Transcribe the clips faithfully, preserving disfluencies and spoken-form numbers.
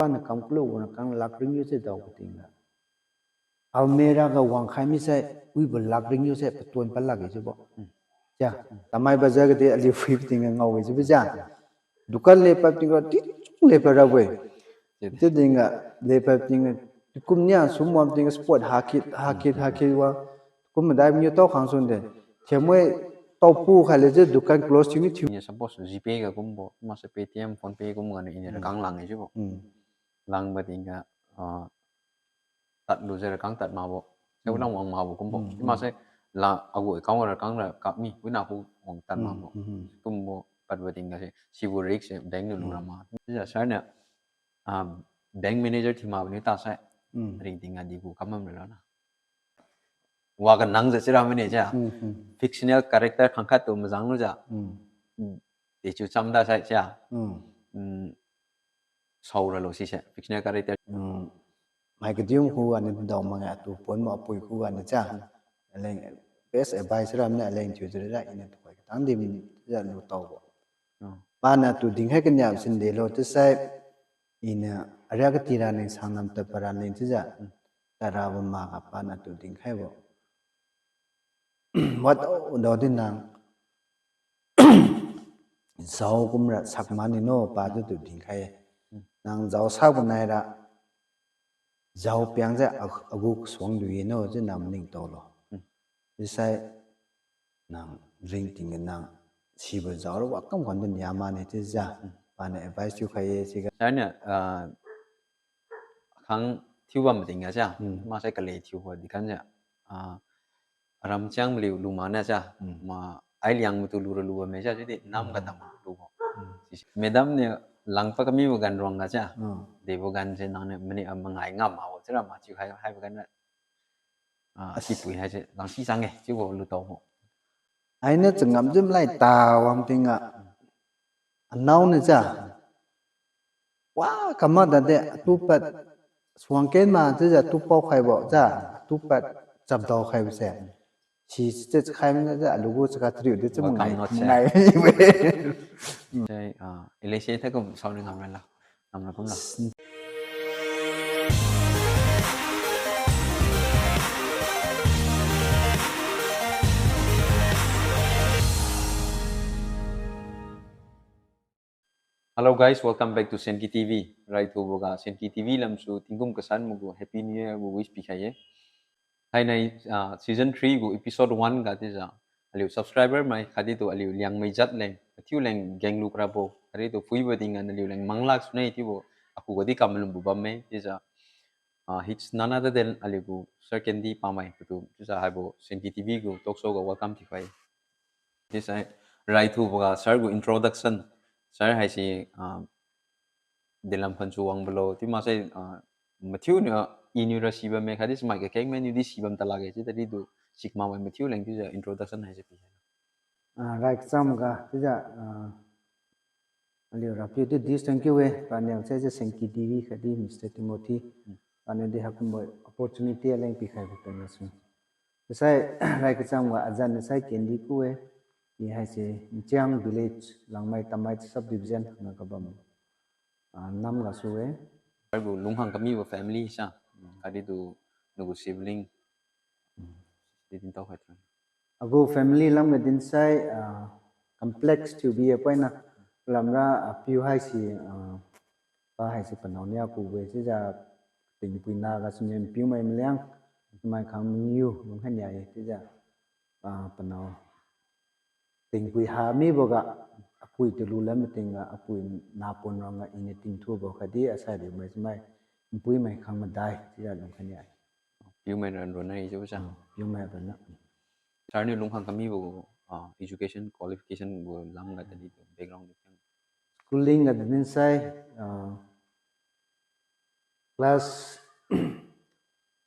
Pana kam kalu wana kang lakh ringgit se dao katingga. Almirah ga wangkhai misai, wibo lakh ringgit se patuan palak e chiubo. Hmm. Sia, hmm, tamai bazar ga de aliu phui pating ngao e chiubo sia. Dukan le pap ting ga, ti chung le pa rabo-e. Chiu de. Chiu dingga, le pap ting, kum nia sum wam ting spot hakit, hakit, hakit wa. Kum madai miu tao khang sun de. Thiamwe tao pu khai le je dukan close ting thiu. Nia suppose GPay ga kumbo, maksai Paytm, PhonePe kum ga ni ina, hmm, kang lang e chiubo. Hmm. Lang ba tingga, ah, tad lu je rakang tad makbo. Sai, hmm, wina wang makbo kumbo. Hmm, hmm. Maksai la agu account rakang ra kap mi, wina hu wang tad, hmm, makbo. Hmm, hmm. Kumbo pad ba tingga se, sibo risk se bank niu lu, hmm, ra ma. Chiujiu sir niu, um, bank manager thiu makbo niu ta sai. Hmm. Ringting ga di gu kamam ralo na. Wa kanang jiu chira mane chia. Hmm, hmm. Fictional character khangkhat tu mazang lu jiu. Hmm. Hmm. Dechiu cham da sai chia. Hmm. Hmm. Sao ralo sise, fictional character. Hmm. Mai kadium khuga ni dao manga tu pon ma apui khuga ni cha. Aleng best advice ramne aleng thiu jira ina tu koi katang dim ja lu taobo. Hmm. Pana tu dinkhai kania sin delo chiusai ina aria katira ning sang nam ta para ning chiujiu. Hmm. Tara ba maga pana tu dinkhaibo. Wat o dao din nang. Jao kumra sak mani no pa tu tu dinkhai. Hmm. Nang jao sak banai ra. Jao piang jiu ag-, agu kasuang du ye no jiu nang maning tao lo. Hmm. Chiusai nang ringting nang sibo jao ra wa kam khan dun ya mani chiujiu. Hmm. Pana advice thiu khai ye chiga. Sir niu, ah, khang thiu bam tingga chia. Hmm. Maksai kale thiu kha di kan chia. Ah, aram chiang maliu lu mana chia. Hmm. Ma ai liang matu lu ra lu bamme chia, chiudi nam, hmm, ga tam lu bo. Hmm. Madam niu langpa kamibo gan ruangga chia. Hmm. Debo gan se nang niu mani, ah, mangai ngam mabo chiura ma chiu hai, haibo gan na. Ah, as- sipui haise langsi chang e chiubo lu taobo. Ainiu changam jim lai ta wang tingga. Anao niu chia. Wa kama dade atu pad suang ken ma chiujiu atu pao khaibo chia, atu pad chapdao khaibo se. Si chiu khai mna jiu alugu chaga tariu di chiu mangai, mangai. Sai, ah, ilese thakum saoni ngam ralo. Ngam ra kumlo. Hello guys, welcome back to Senki TV. Raithuboga Senki TV lamsu tingkum kasan magu Happy New Year gu wish pikhai ye. Thainai, ah, season three gu episode one ga chiujiu aliu subscriber mai khatdi tu aliu Liangmai jat leng, mathiu leng genglu karabo, khatdi tu phuibo tingga naliu leng manglak sune chiubo, akhuga di kam malumbo bamme chiujiu. Ah, it's none other than aliu gu Sir Candy Pamai patu chiujiu haibo Senki TV gu talk show ga welcome thiukhai. Chiusai raithuboga sir gu introduction. Sir haise, ah, dinlam khansu wangbo lo chiu maksai, ah, mathiu niu, ah, iniu ra sibamme khatdi samai kakeng mainiu di sibam talakge chiu tadi tu sikma mai mathiu leng chiujiu introduction haise pi. Ah, rai kachamga chiujiu, ah, aliu Rapiu tu dis thank you e, paniang saijiu Senki TV khatdi Mister Timothy. Hmm. Paniu di haikumbo opportunity aleng pikhaibo tanggasu. Sai rai kachamga azan sai Candy ku e, i haise Nchiang village, Langmai Tamai sub division nga kabam. Ah, nam gasu e. Gu lungkhang kamibo family sa, khatdi tu nagu sibling. Hmm. Di din tao khai tra. Agu family lamga dinsai, ah, complex thiu bi-e poina lamra, ah, piu haise, ah, pa haise panao nia ku-e chiujiu tingpui na gasuniu piumai maliang, mai khang mangiu lungkhai nia-e chiujiu, ah, panao tingpui ha miboga apui tu lu lam tingga apui napon rangga iniu tingthubo khatdi asai riumai chamai npuimai khang madai chiujiu lungkhai nia-e. Piumai ran ron nai chiubo sa. Hmm, piumai ran na. Sir niu lungkhang kamibo, ah, education qualification gu lamga tadi tu background tu keng. Schooling ga dinsai, ah, class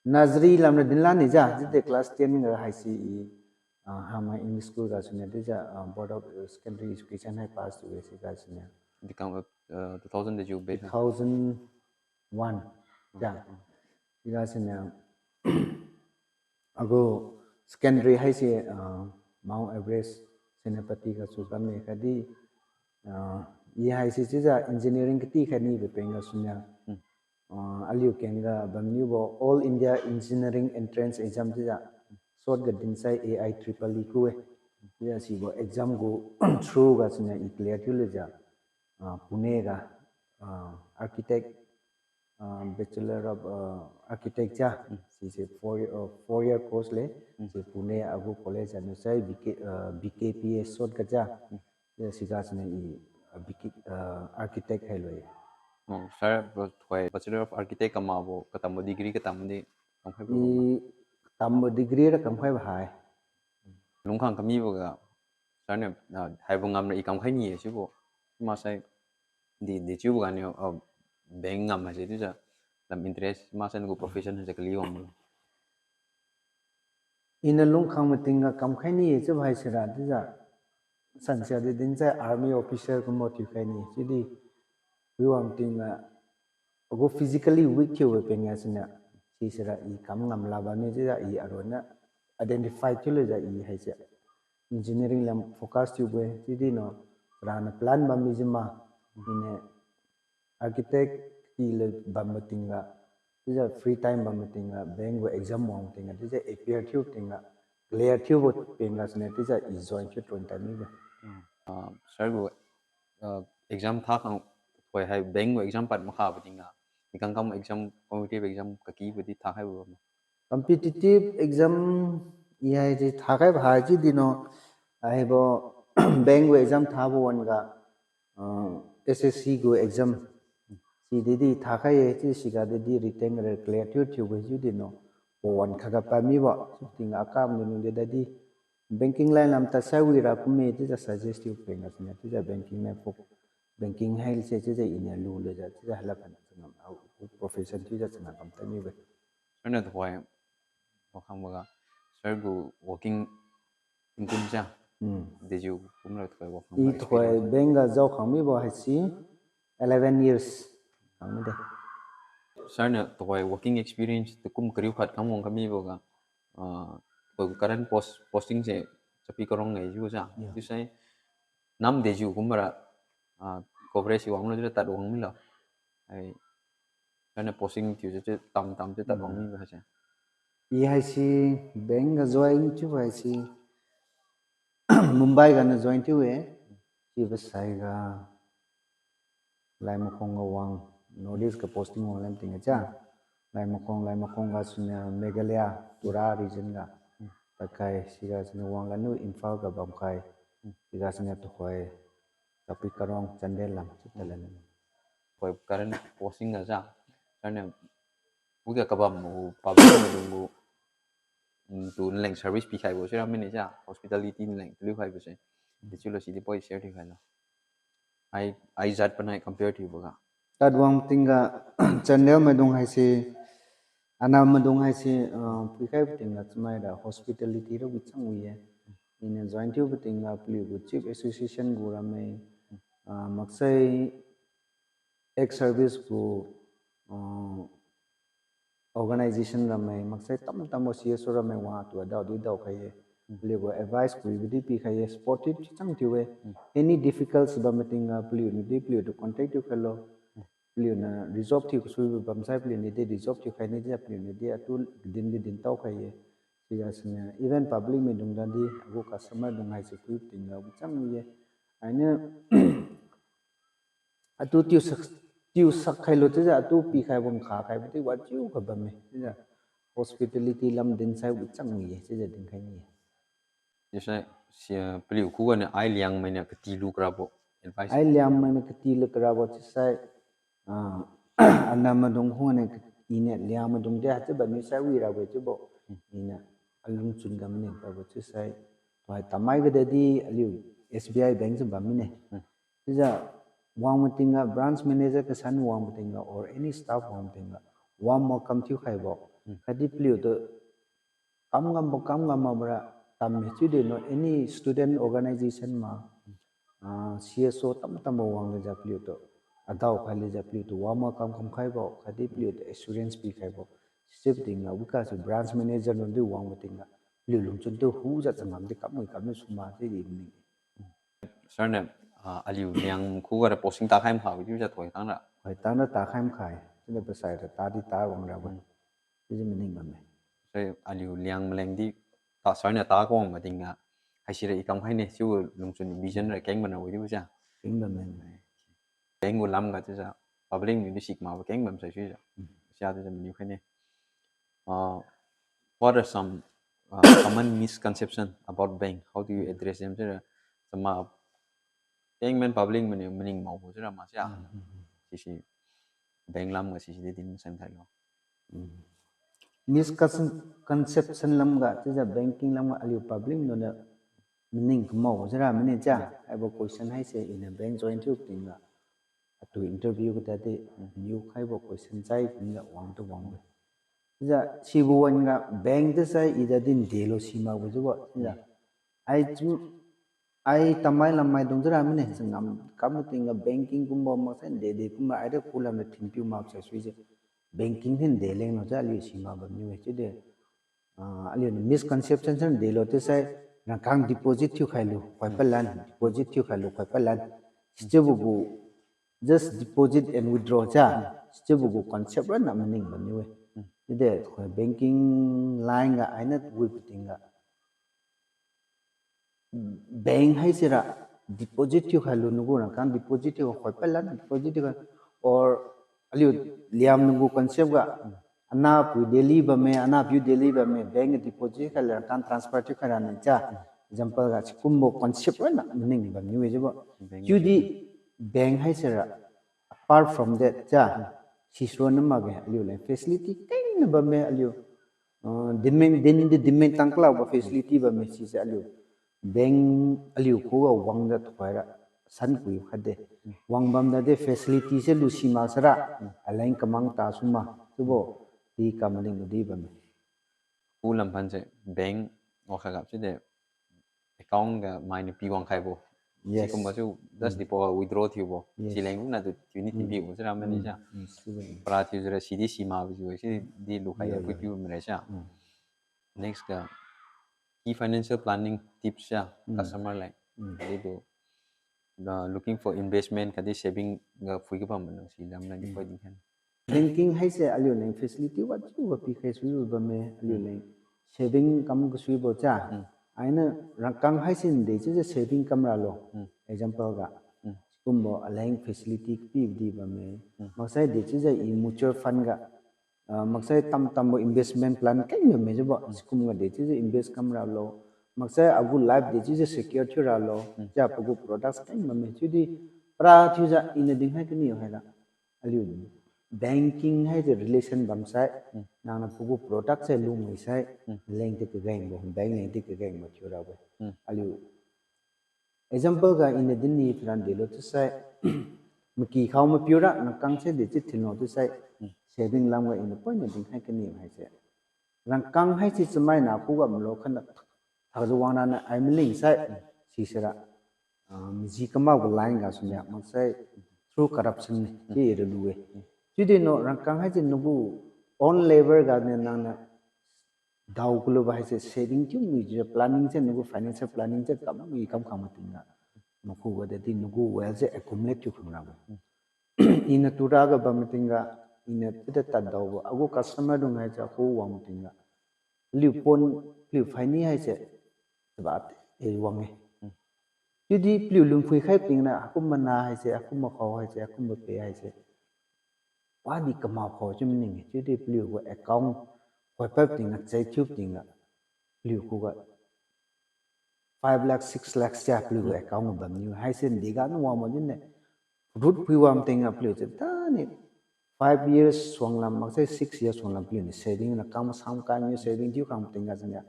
nursery lamra dinla ni ja, chiudi class ten ga haise i, ah, Hamai English School gasuniu chiujiu, ah, Board of Secondary Education hai pass thiu-e sigasuniu. Di kam, ah, two thousand de jiu batch na? Two thousand one. Ja. Hmm. Sigasuniu agu secondary haise, ah, Mount Everest, Senapati gasu kamme khatdi, ah, I haise chiujiu engineering kati khai nibo peng gasuniu. Hmm. Ah, aliu keng ga bamniubo All India Engineering Entrance Exam chiujiu. Short ga dinsai A I triple E ku-e. Chiujiu sibo exam gu through gasuniu i clear thiu lujiu. Ah, Pune ga, ah, architect, ah, Bachelor of, ah, Architecture, Hmm. sise four, ah, four year course le, Hmm. si Pune agu college anu sai B K, ah, B K P A short ga ja. Hmm. Ya, siga sine i, ah, B K, ah, architect hai loi. Oh, sir, bo thoi Bachelor of Architect kamakbo, katambo degree katamdi, kamkhai bo ma? I tambo degree ra kamkhai bo hai. Lungkhang kamibo ga, sir niu, ah, haibo ngamra i kamkhai ni-e chiubo. Maksai, di, di chiubo ganiu, ah, beng ngam haise chiujiu, lam interest, maksai nagu profession haise kali wangbo. Iniu lungkhang mating ga kamkhai ni-e chiubo haisira chiujiu. Sansia di dinsai army officer kumbo thiukhai ni chiudi. Wiwang ting ga, agu physically weak thiubo peng gasuniu. Sisira i kam ngam laba ni chiujiu i aronna identify thiu lujiu i haise. Engineering lam focus thiubo-e, chiudi no, rana plan bam mijima, iniu architect kati le bambo ting ga, chiujiu free time bambo ting ga, bank gu exam wang ting ga, chiujiu appear thiu ting ga, clear thiubo peng gasuniu, chiujiu i join thiu tron tai mibo. Ah, sir gu, ah, exam thakhang thoi hai bank gu exam pad makhabo ting ga, i kangkam exam, competitive exam kakibo di thakhaibo ma? Competitive exam i haise thakhaibo hai chiudi no, haibo bank gu exam thabo wan ga, ah, S S C gu exam. Sidi di thakhai-e, chiu siga di di written ga clear thiu thiubo chiudi no, pawan khaga pad mibo, chiu ting ga akam ni nung di dadi. Banking line lam tadsai wira kumme chiujiu suggest thiu peng gasuniu, chiujiu banking line fo-, banking haise chiujiu iniu lu lujiu, chiujiu haila khan changam, ah, profession thiujiu changam kam tai mibo. Sir niu tuhoi, wakhangbo ga, sir gu working tingkum ja. Hmm. Dejiu kumra tuhoi wakhang I tuhoi experience. Bank ga jao khang mibo haise eleven years khang mide. Sir niu tuhoi working experience takum kariu khat kam wang kamibo ga, ah, tuhoi current post, posting se Chapi Karong ngai jiu ja. Yeah. Chiusai, nam dejiu kumra, ah, coverage wanglo chiura tad wang milo. Ai, sir niu posting thiujiu chiu tam tam chiu tad wang mibo haise. I haise bank ga join thiu haise Mumbai ga niu join thiu-e. Chiubo saiga Laimakhuang ga wang, North East ga posting wang lam ting ga ja. Laimakhuang, Laimakhuang gasuniu Meghalaya, Tura region ga. Takai, siga siniu wang lanu Imphal ga bamkhai. Siga siniu tuhoi, Chapi Karong, Chandel lam, chiu talan. Tuhoi current posting ga ja. Sir niu, wiga kabam gu public maidung gu, mm, tu naleng service pikhaibo sira mine ja, hospitality naleng taliu khaibo se. Dechiulo sidi poi share thiukhailo. Ai, ai jat panai compare thiubo ga. Tad wang ting ga Chandel maidung haise, anam maidung haise, ah, pikhaibo ting ga chamai ra hospitality ra wichang wi-e. Iniu join thiubo ting ga paliu gu Chief Association gu ramai, ah, maksai ex-service gu, ah, organization ramai, maksai tamtambo C S O ramai wang atu adao di dao khai-e. Paliu gu advice kuibo di pikhai-e, supportive chichang thiu-e. Any difficult bam mating ga paliu niu di paliu tu contact thiukhailo. Paliu niu resolve thiu kasui bamsai paliu niu di resolve thiukhai ni di paliu niu di atu din di din taokhai-e. Siga siniu even public maidung dadi agu customer dung haise kui ting ga wichang ye. Ainiu atu tiusak, tiusak khailo chiujiu atu pikhai bam kha khaibo di wajiu kha bamme. Chiujiu hospitality lam dinsai wichang ye, chiujiu dinkhai ni-e. Chiusai, si, paliu khuga niu ai Liangmai niu katilu karabo advice. Ai Liangmai niu katilu karabo chiusai, ah, anam maidung khuga niu ka-, iniu Liangmaidung di haichiu bammi sai wi rabo chiubo. Iniu alungchun ga maning pabo chiusai. Tuhai tamai ga dadi aliu S B I bank jiu bam mine. Chiujiu wang mating ga branch manager kasan wang mating ga or any staff wang mating ga warm welcome thiukhaibo. Khatdi paliu tu kam ngambo kam ngam mabora tamme chiudi no any student organization ma, ah, C S O tamtambo wang lejiu paliu tu adao khai lejiu paliu tu warm welcome kamkhaibo khatdi paliu tu assurance pikhaibo. Sichiu pating ga wikasu branch manager nodi wang mating ga paliu lungchun tu hujiu changam di kamwi kammi suma chiudi maning. Sir niu, Ah, aliu Liang khuga ra posting takhai makhai chiujiu thoi tang ra. Thoi tang ra takhai makhai. Chiujiu pasai ra tadi ta wang ra bo. Hmm. Chiujiu maning bamme. Sai aliu Liang maleng di ta sai na ta kawang ma tingga. Haisi ra i kam khai ne, chiu lungchun vision ra keng bam ra bo chiubo sia. Keng bamme. Bank gu lamga chiujiu, public niu di sikma bo keng bam sai chiujiu. Hmm. Sia chiujiu maniu khai ne. Uh, what are some, uh, common misconception about bank? How do you address them? Chiujiu, chama keng men public maniu maning mao bo chiura ma sia. Hmm, hmm, hmm. Sisi bank lamga sisi di din san khai lo. Hmm. Misconception lamga chiujiu banking lamga aliu public niu na maning kamao bo chiura mane chia. Hmm. Haibo question haise iniu bank join thiu tingga atu interview ga tadi, hmm, niu khaibo question chai tingga wang tu wang bo. Chiujiu sibo wan-ga bank chiusai i tadi ndelo simak bo chiubo. Chiujiu, hmm, ai chu, ai tamai lamai dung chiura mane, changam kam tingga banking kumbo maksai ndede kumbo ai de kulam le thinpiu mak sai suijiu. Banking thin de leng lo chiu aliu simak bamniu-e chiudi. Ah, aliu niu misconception san delo chiusai, rangkang deposit thiu khailu, khoi palan, deposit thiu khailu, khoi palan. Sichiubo gu, just deposit and withdraw chia. Sichiubo gu concept ronna maning bamniu-e. Chiudi khoi banking line ga aina wi patingga bank haisira deposit thiu khailu nagu rangkang deposit thiu khoi palan deposit thiu khai, or aliu Liang nagu concept ga, anahpiu Delhi bamme, anahpiu Delhi bamme, bank ga deposit khaila rangkang transfer thiu khaira ne chia. Example ga sikumbo concept ronna maning bamniu-e chiubo. Bank chiudi bank haisira, apart from that chia, sisronna makge aliu leng facility kengna bamme aliu, uh, demand, din di demand tang kalakbo facility bamme sise aliu bank aliu khuga wangjiu thoira san kui khatde. Wang bamdade facility se lu simak sara, aleng kamang ta suma chiubo di kamaning di bamme. Khu lamphan se bank wakha gap chiude account ga mainiu pi wang khaibo. Yes. Sikumbo chiu just deposit withdraw thiubo. Yes. Sileng kumna tu thiuni thinpibo chiura mane chia. Para thiu jira sidi simakbo chiu sidi lukhai phuipiu mira chia. Next ga key financial planning tips chia customer leng. Di tu, uh, looking for investment khatdi saving ga phui kabam mane si lam leng di poi ding khan. Banking haise aliu leng facility wajiuga pikhai suibo bamme, aliu leng saving kam kasuibo chia. Aina rangkang haise nde chiujiu saving kam ralo. Example ga. Sikumbo aleng facility kapidi bamme. Maksai de chiujiu i mutual fund ga, ah, maksai tamtambo investment plan keng bamme chiubo. Sikumga de chiujiu invest kam ralo. Maksai agu life de chiujiu secure thiu ralo. Chia pagu products keng bamme chiudi para thiujiu iniu dinkhai kaniu haira, aliu banking haise relation bamsai, nangniu pagu product se lungwi sai, lengdi kagengbo, bank lengdi kagengbo thiurabo. Aliu example ga iniu dinni phiran delo chiusai, maky khao mapiura rangkang se de chiu thinlo chiusai, saving lamga iniu poiniu dinkhai kaniu haise, rangkang haise chamaina khuga malo khatna thakjiu wangraniu ai maleng sai, sisira, ah, maji kamakbo line gasuniu maksai through corruption ne chiu ralue. Chiudi no rangkang haise nagu own level ganiu nangniu dao kalubo haise saving thiu mijiu planning se nagu financial planning se kam mi kam khang matingga, nakhuga dadi nagu wealth se accumulate thiu khang rabo. Iniu tura ga bam matingga, iniu chiuda taddaobo agu customer dung haise akhu wang matingga, paliu pon, paliu phaini haise, taba te wang-e. Chiudi paliu lungphui khai tingna, akum mana haise, akum makhao haise, akum mape haise, wadi kamak khao chiu maning-e. Chiudi paliugu account khoipad tingga, check thiu tingga, paliu khuga five lakh, six lakh sia paliugu account ga bamniu haise ndiga nu wangbo dinne. Root phui wang tingga paliu chiu tani five years suanglam maksai six years suanglam paliuniu saving na kam masam kaniu saving thiu khang tingga chiunia.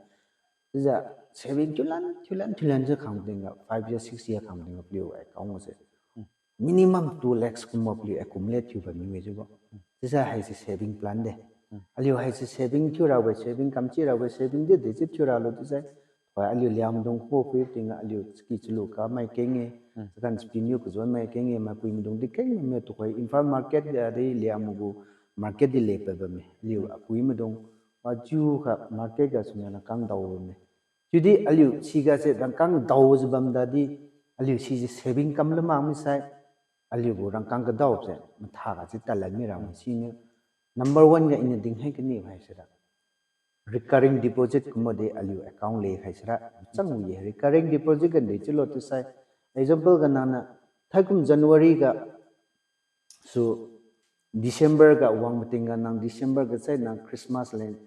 Chiujiu saving thiulan thiulan thiulan jiu khang tingga five years, six years khang tingga paliu account ga se minimum two lakhs kumbo paliu accumulate thiu bamniu-e chiubo. Chiusai haise saving plan de. Aliu haise saving thiu rabo, saving kamchi rabo, saving di dechiu thiu ralo chiusai, tuhoi aliu Liangmaidung khubo phui tingga aliu chaki chalu kamai keng-e, chagan chapiniu kajon mai keng-e, maipui maidung di keng mai tuhoi Imphal market ga di Liangmai gu market di lepad bamme. Aliu apui maidung wajiukha market gasuniu rangkang dao bamme. Chiudi aliu siga se rangkang daojiu bamdadi, Aliu sise saving kam lu mak misai, aliu gu rangkang kadaobo se matha ga si tadlan mi ra mi siniu. Number one ga iniu dinkhai kani hai sira, recurring deposit kumbo di aliu account le khai sira chang wi ye. Recurring deposit ga de chiulo tu sai, example ga nangniu thaikum January ga su December ga wang mating ga nang December ga sai nang Christmas leng,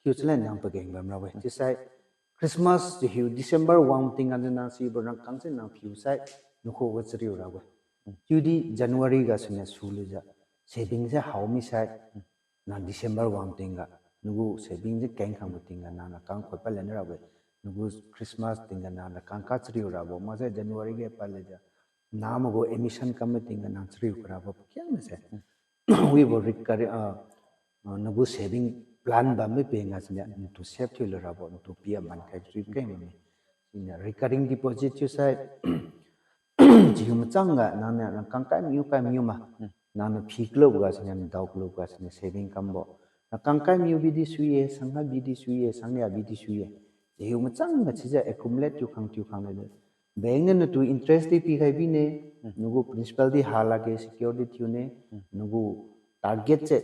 kiu chaleng nang pageng bam ra we. Chiusai Christmas chiu hiu December wang mating ga nang sibo rangkang se nang phiu sai, nakhuga chariu ra we. Chiudi January ga suniu sulujiu, saving se hao misai, nang December wang mating ga, nagu saving se keng khang mating ga nang rangkang khoi pad len ra we. Nagu Christmas ting ga nang rangkang ka chariu rabo maksai January ga pad lejiu, nang magu admission kam mating ga nang chariu karabo pakhiangnase wibo recurring, ah, ah, nagu saving plan bam mi peng ga siniu ntu save thiu lu rabo, ntu pi aman khai chui keng bamme. Siniu recurring deposit chiusai, chiu machang ga nangniu rangkang kai miu kai miu ma, nangniu phi kalubo ga siniu, dao kalubo ga siniu saving kambo, rangkang kai miu bidi sui ye, sangha bidi sui ye, sangnia bidi sui ye, chiu machang ga chiujiu accumulate thiu khang thiu khang le, bank niu natu interest di pikhai bine, nagu principal di ha lakge, security thiune, nagu target se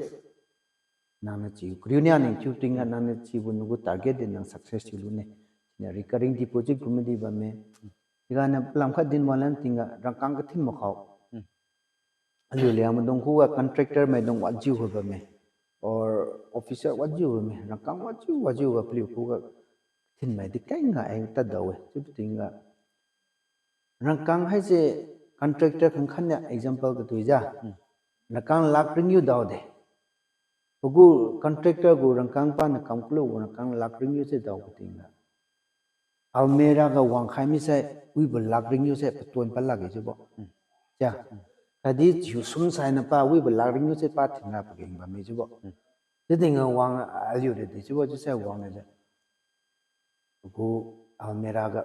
nangniu chiu kariu nia ning thiu tingga nangniu chiubo nagu target di nang success thiu lune. Siniu recurring deposit kumdi bamme. Chiganiu palam khat din malan tingga rangkang kathin makhao, aliu Liangmaidung khuga contractor maidung wajiu hui bamme, or officer wajiu bamme, rangkang wajiu wajiu ga paliu khuga thinmai di kengga e tadao-e chiu tingga. Rangkang haise contractor khangkhat niu example kathiujiu, rangkang lakh ringniu daode. Pagu contractor gu rangkang paniu kam kalu gu rangkang lakh ringniu se dao katingga, almirah ga wangkhai misai, wibo lakh ringniu se patuan palakge chiubo. Chia, khatdi chiu sum sainiu pa wibo lakh ringniu se pa thinra pageng bamme chiubo. Chiu tingga wang aliu de chiubo chiusai wangniujiu, pagu almirah ga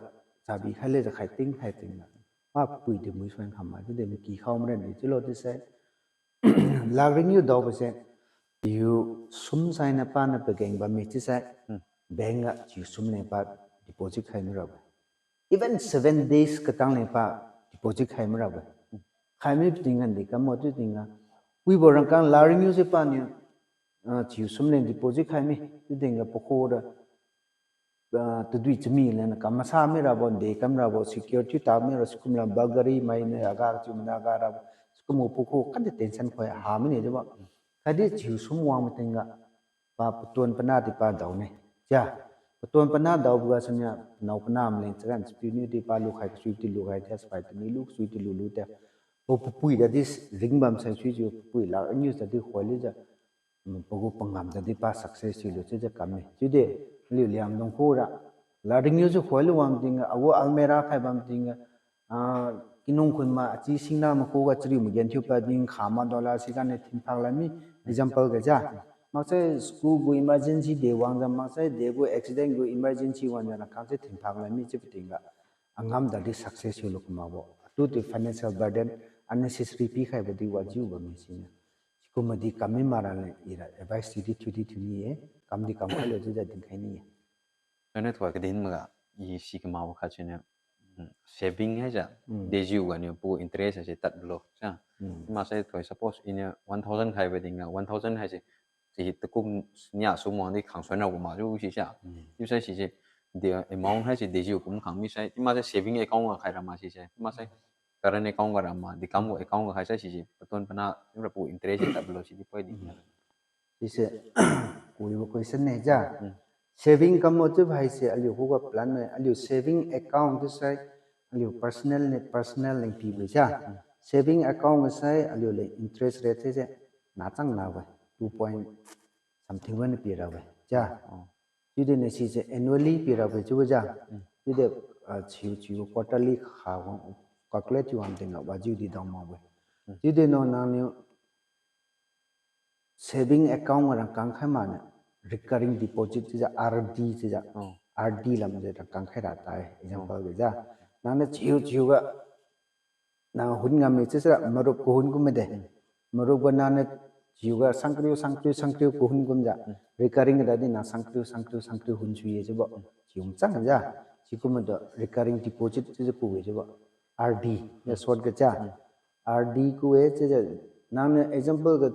chabi khai lejiu khai ting khai tingga, pa pui di mui suan kham ma chiudi maky khao mara di chiulo chiusai, lakh ringniu daobo se, chiu sum sainiu paniu pageng bamme chiusai, bank ga chiu sum leng pa deposit khai mirabo. Even seven days katang leng pa deposit khai mirabo. Khai mi patingga di kambo chiu tingga, wibo rangkang lakh ringniu se paniu, ah, chiu sum leng deposit khai mi chiu tingga pakhuga ah, tadui chami leng kam masa mirabo, de kam rabo, security ta mira sikum la bagari mainiu aga chiu mana aga rabo, sikum gu pakhu khatdi tension khoi ha mine chiubo. Khatdi chiu sum wang matingga, pa patuan pana di pa daone. Chia, patuan pana daobo ga suniu, nao pana maleng chagan chapiuniu di pa lukhai kasui di lukhai, chia sipai tani lu kasui di lulu te, pa papui tadi ringbam sai suijiu papui lakh ringniu tadi khoi lejiu, pagu pangam tadi pa success thiulu chiujiu kamme. Chiudi, aliu Liangmaidung khura, lakh ringniu jiu khoi lu wang tingga, agu almirah khai bam tingga, ah, kinung khun ma achi singna ma khuga chariu magenthiu padi nkha ma dollar siganiu thinphak lan mi, example ga ja. Maksai school gu emergency de wangjiu, maksai degu accident gu emergency wangjiu rangkang se thinphak lan mi chiu patingga, angam tadi success thiulu kumakbo. Atu tu financial burden unnecessary pikhaibo di wajiu bamme siniu. Sikum madi kam mi mara leng ira advice thiudi thiudi thiu ni-e, kamdi kam khailo chiujiu dinkhai ni-e. Siniu tuhoi kadin maga, i si kamakbo khat siniu, saving haise, dejiu ganiu pagu interest haise tadbolo sa. Maksai tuhoi suppose iniu one thousand khaibo tingga, one thousand haise, si takum nia sum wangdi khangsuan rabo makjiu sisa. Chiusai sise, de amount haise dejiu kum khang misai, chiu maksai saving account ga khaira ma sise, chiu maksai current account ga rama, dekambo account ga khaisai sise patuan pana, chiura pagu interest tadbolo sidi poi di. Sise, kuibo question ne ja. Saving kambo chiubo haise aliu khuga plan ne, aliu saving account chiusai, aliu personal ne, personal leng pibo ja. Saving account ga sai aliu leng interest rate haise, nachang nabo, two point something wan pirabo ja. Chiudi ne sise annually pirabo chiubo ja. Chiudi, ah, chiu chiu quarterly kha wang calculate thiu wang tingga wajiu di dao makbo. Chiudi no nangniu saving account ga rangkang khai maniu recurring deposit chiujiu R D chiujiu, R D lamjiu rangkang khaira ta-e, example ga ja. Nangniu chiu chiuga, nang hun ngamme chiusira marup kahun kum mide. Marup ga nangniu chiuga sangkariu sangkariu sangkariu kahun kumjiu, recurring ga tadi nang sangkariu sangkariu sangkariu hun sui-e chiubo. Chiu machang ja. Sikum matu recurring deposit chiujiu ku-e chiubo. R D, ya short ga cha. R D ku e, chiujiu nangniu example ga,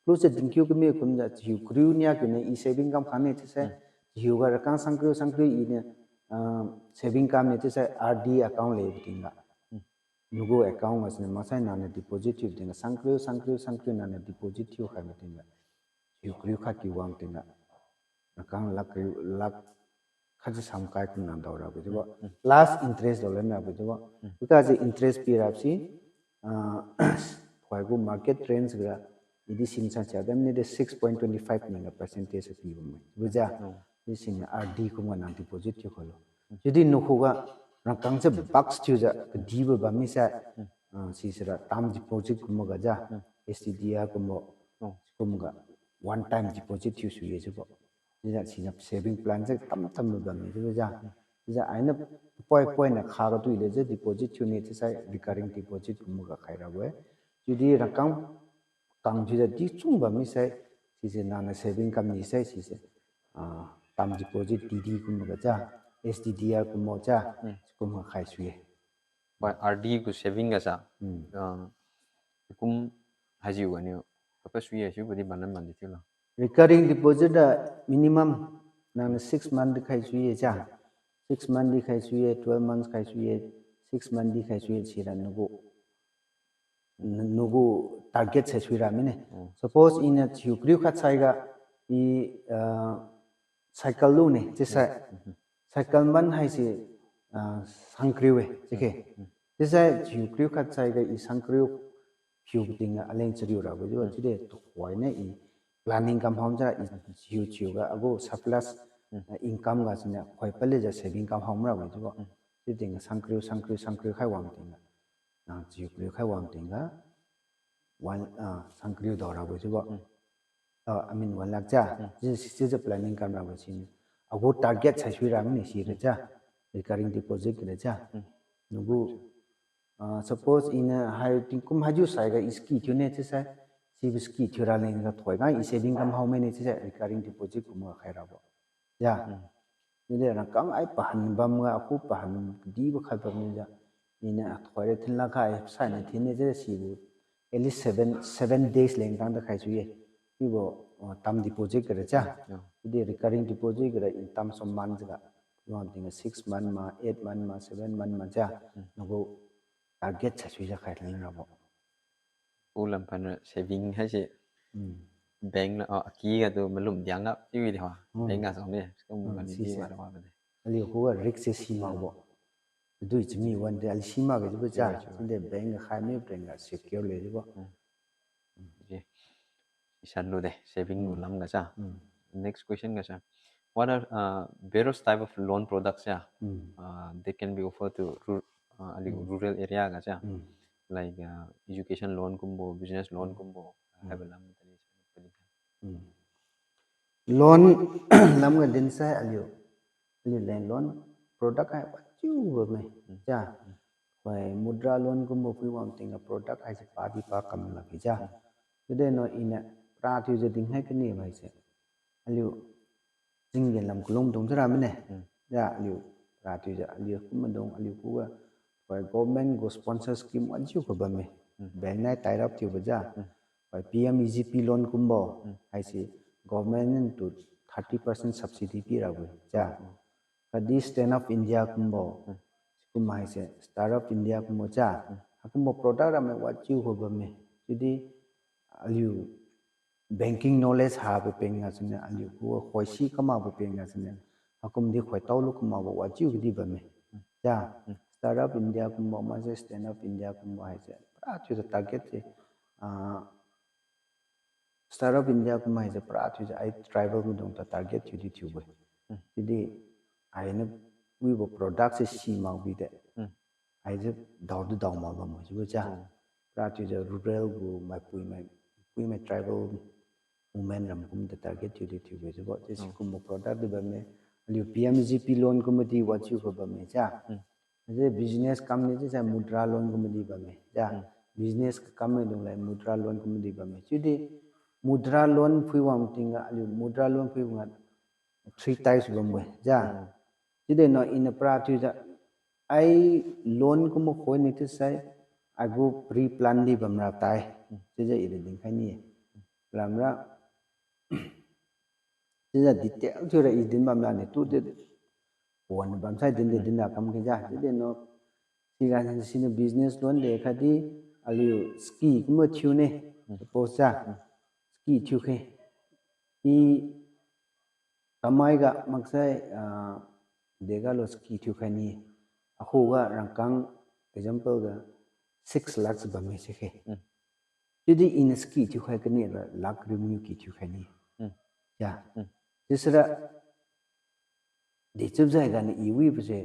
plus se dingkiu kami kumjiu, chihiu kariu nia kiu ne, i saving kam khang ne chiusai, chihiu ga rakang sangkariu, sangkariu i niu, ah, saving kam ne chiusai R D account le tingga. Nagu account ga siniu maksai nangniu deposit thiu tingga, sangkariu, sangkariu, sangkariu nangniu deposit thiu khai tingga. Chihiu kariu khat kiu wang tingga. Rakang lakh kariu, lakh khat si samkai kum nang dao rabo chiubo. Plus interest dao lan rabo chiubo. Because interest pi rabo si, ah, tuhoi gu market range ga, i di sin sa cha, then ni de six point twenty five ni ga percentage pi bam mai. Chiubo ja. Di sin R D kum ga nang deposit thiu kholo. Chiudi nakhuga rakang se box thiujiu kadibo bam mi sai, ah, sisira term deposit kumbo ga ja, S T D R kumbo, kum ga one time deposit thiu sui ye chiubo. Chiujiu siniu saving plan se tam tam bam mi chiubo ja. Chiujiu ainiu poi poi na kha ga tui le jiu deposit thiu ne chiusai recurring deposit kumbo ga khai rabo-e. Chiudi rakang kang thiujiu di chung bam mi sai, sise nangniu saving kam ni sai sise, ah, term deposit T D kumbo ga ja, S T D R kumbo ja, kum ga khai sui ye. Bai R D gu saving ga sa, ah, kum haijiu ganiu kapa sui ye chiubo di banan man di thiulo. Recurring deposit a minimum nangniu six month di khai sui ye ja. Six month di khai sui ye, twelve months khai sui ye, six month di khai sui ye sira nagu, nagu target sai sui ra mine. Suppose iniu chihiu kariu khat saiga i, ah, cycle lu ne chiusai. Cycle man haise, ah, sangkariu e chiuke. Chiusai chihiu kariu khat saiga i sangkariu phiu tingga aleng chariu rabo chiubo chiude tuhoi ne i planning kam ham sira i chihiu chihiu ga agu surplus, ah, income ga siniu khoi palijiu saving kam ham rabo chiubo. Chiu tingga sangkariu, sangkariu, sangkariu khai wang tingga. Nang chihiu kariu khai wang tingga. One, ah, sangkariu dao rabo chiubo. Ah, I mean one lakh ja. Chiujiu, chiujiu planning kam rabo siniu. Agu target sai sui ra mine sira ja. Recurring deposit ga ja. Nagu, ah, suppose iniu hai tingkum haijiu saiga i ski thiu ne chiusai, sibo ski thiu raleng ga thoiga i saving kam ham mine chiusai recurring deposit kumga khai rabo. Ja. Nide rakang ai pahan bamga, aku pahan kadibo khat bamniu ja. Iniu thoira thinlakha, sainiu thinne je sibo at least seven, seven days leng tangda khai sui ye. Chiubo, ah, term deposit ga ra ja. Chiudi recurring deposit ga ra in terms of months ga, wang tingga six month ma, eight month ma, seven month ma ja. Nagu target sai suijiu khai leng rabo. Ku lam phan ra saving haise bank la, ah, aki ga tu malum diang ga chiu di ha. Bank ga song ne, kum mani di ma ra wa de. Aliu khuga risk se simakbo. Dui chami wan de ali simak ga chiubo ja. Chiude bank ga khai mi pren ga secure le chiubo. Isan lu de, saving lu lam ga sa. Next question ga sa. What are, uh, various type of loan products, yeah? Uh, they can be offered to ru-, uh, aliu rural area ga sa. Like, uh, education loan kumbo, business loan kumbo, uh, haibo lam ga tadi sa. Loan lam ga din sai aliu, aliu leng loan product hai wajiu bamme. Ja. Khoi mudra loan kumbo phui wang tingga product haise padi pa kam lakge ja. Chiude no iniu pra thiujiu dinkhai kani haise. Aliu jinggen lam kalungdung thiura mine. Ja, aliu pra thiujiu aliu kum maidung aliu khuga. Khoi government gu sponsor scheme wajiu kha bamme. Bank nai tie up thiubo ja. Khoi P M E G P loan kumbo. Haise government niu tu thirty percent subsidy pirabo ja. Khatdi Stand Up India kumbo. Sikum haise Start Up India kumbo ja. Haikumbo product ramai wajiu kha bamme. Chiudi aliu banking knowledge habo peng ga siniu aliu khuga khoisi kamakbo peng ga siniu. Haikum di khoitao lu kamakbo wajiu kadi bamme. Ja, Start Up India kumbo maksai Stand Up India kumbo haise pra thiujiu target se, ah, Start Up India kumbo haise pra thiujiu ai tribal maidung ta target thiudi thiubo-e. Chiudi ainiu wibo product se simak bide. Haise daodi dao mak bambo chiubo ja. Pra thiujiu rural gu maipuimai, puimai tribal women ram kum ta target thiudi thiubo chiubo. Chiu sikumbo product di bamme. Aliu P M E G P loan kumbo di wajiu kha bamme ja. Haise business kam ni chiusai mudra loan kumbo di bamme ja. Business kakam maidung leng mudra loan kumbo di bamme. Chiudi mudra loan phui wang tingga aliu mudra loan phui wang three types bambo-e ja. Chiude no iniu pra thiujiu ai loan kumbo khoi ni thiusai, ai gu pre-plan di bamra tai. Chiujiu ira dinkhai ni. Lamra, chiujiu detail thiura i din bamra ni tu di. Pon bamsai din di din ra kam khe ja. Chiudi no, siga siniu business loan de khatdi, aliu scheme kumbo thiu ne. Suppose ja, scheme thiu khe. I kamai ga maksai, ah, dega lo scheme thiu khai ni. Akhuga rangkang example ga six lakhs bamme si khe. Chiudi iniu scheme thiu khai kani ra lakh revenue ki thiu khai ni. Ja. Chiusira, dechiujiu ganiu i wibo se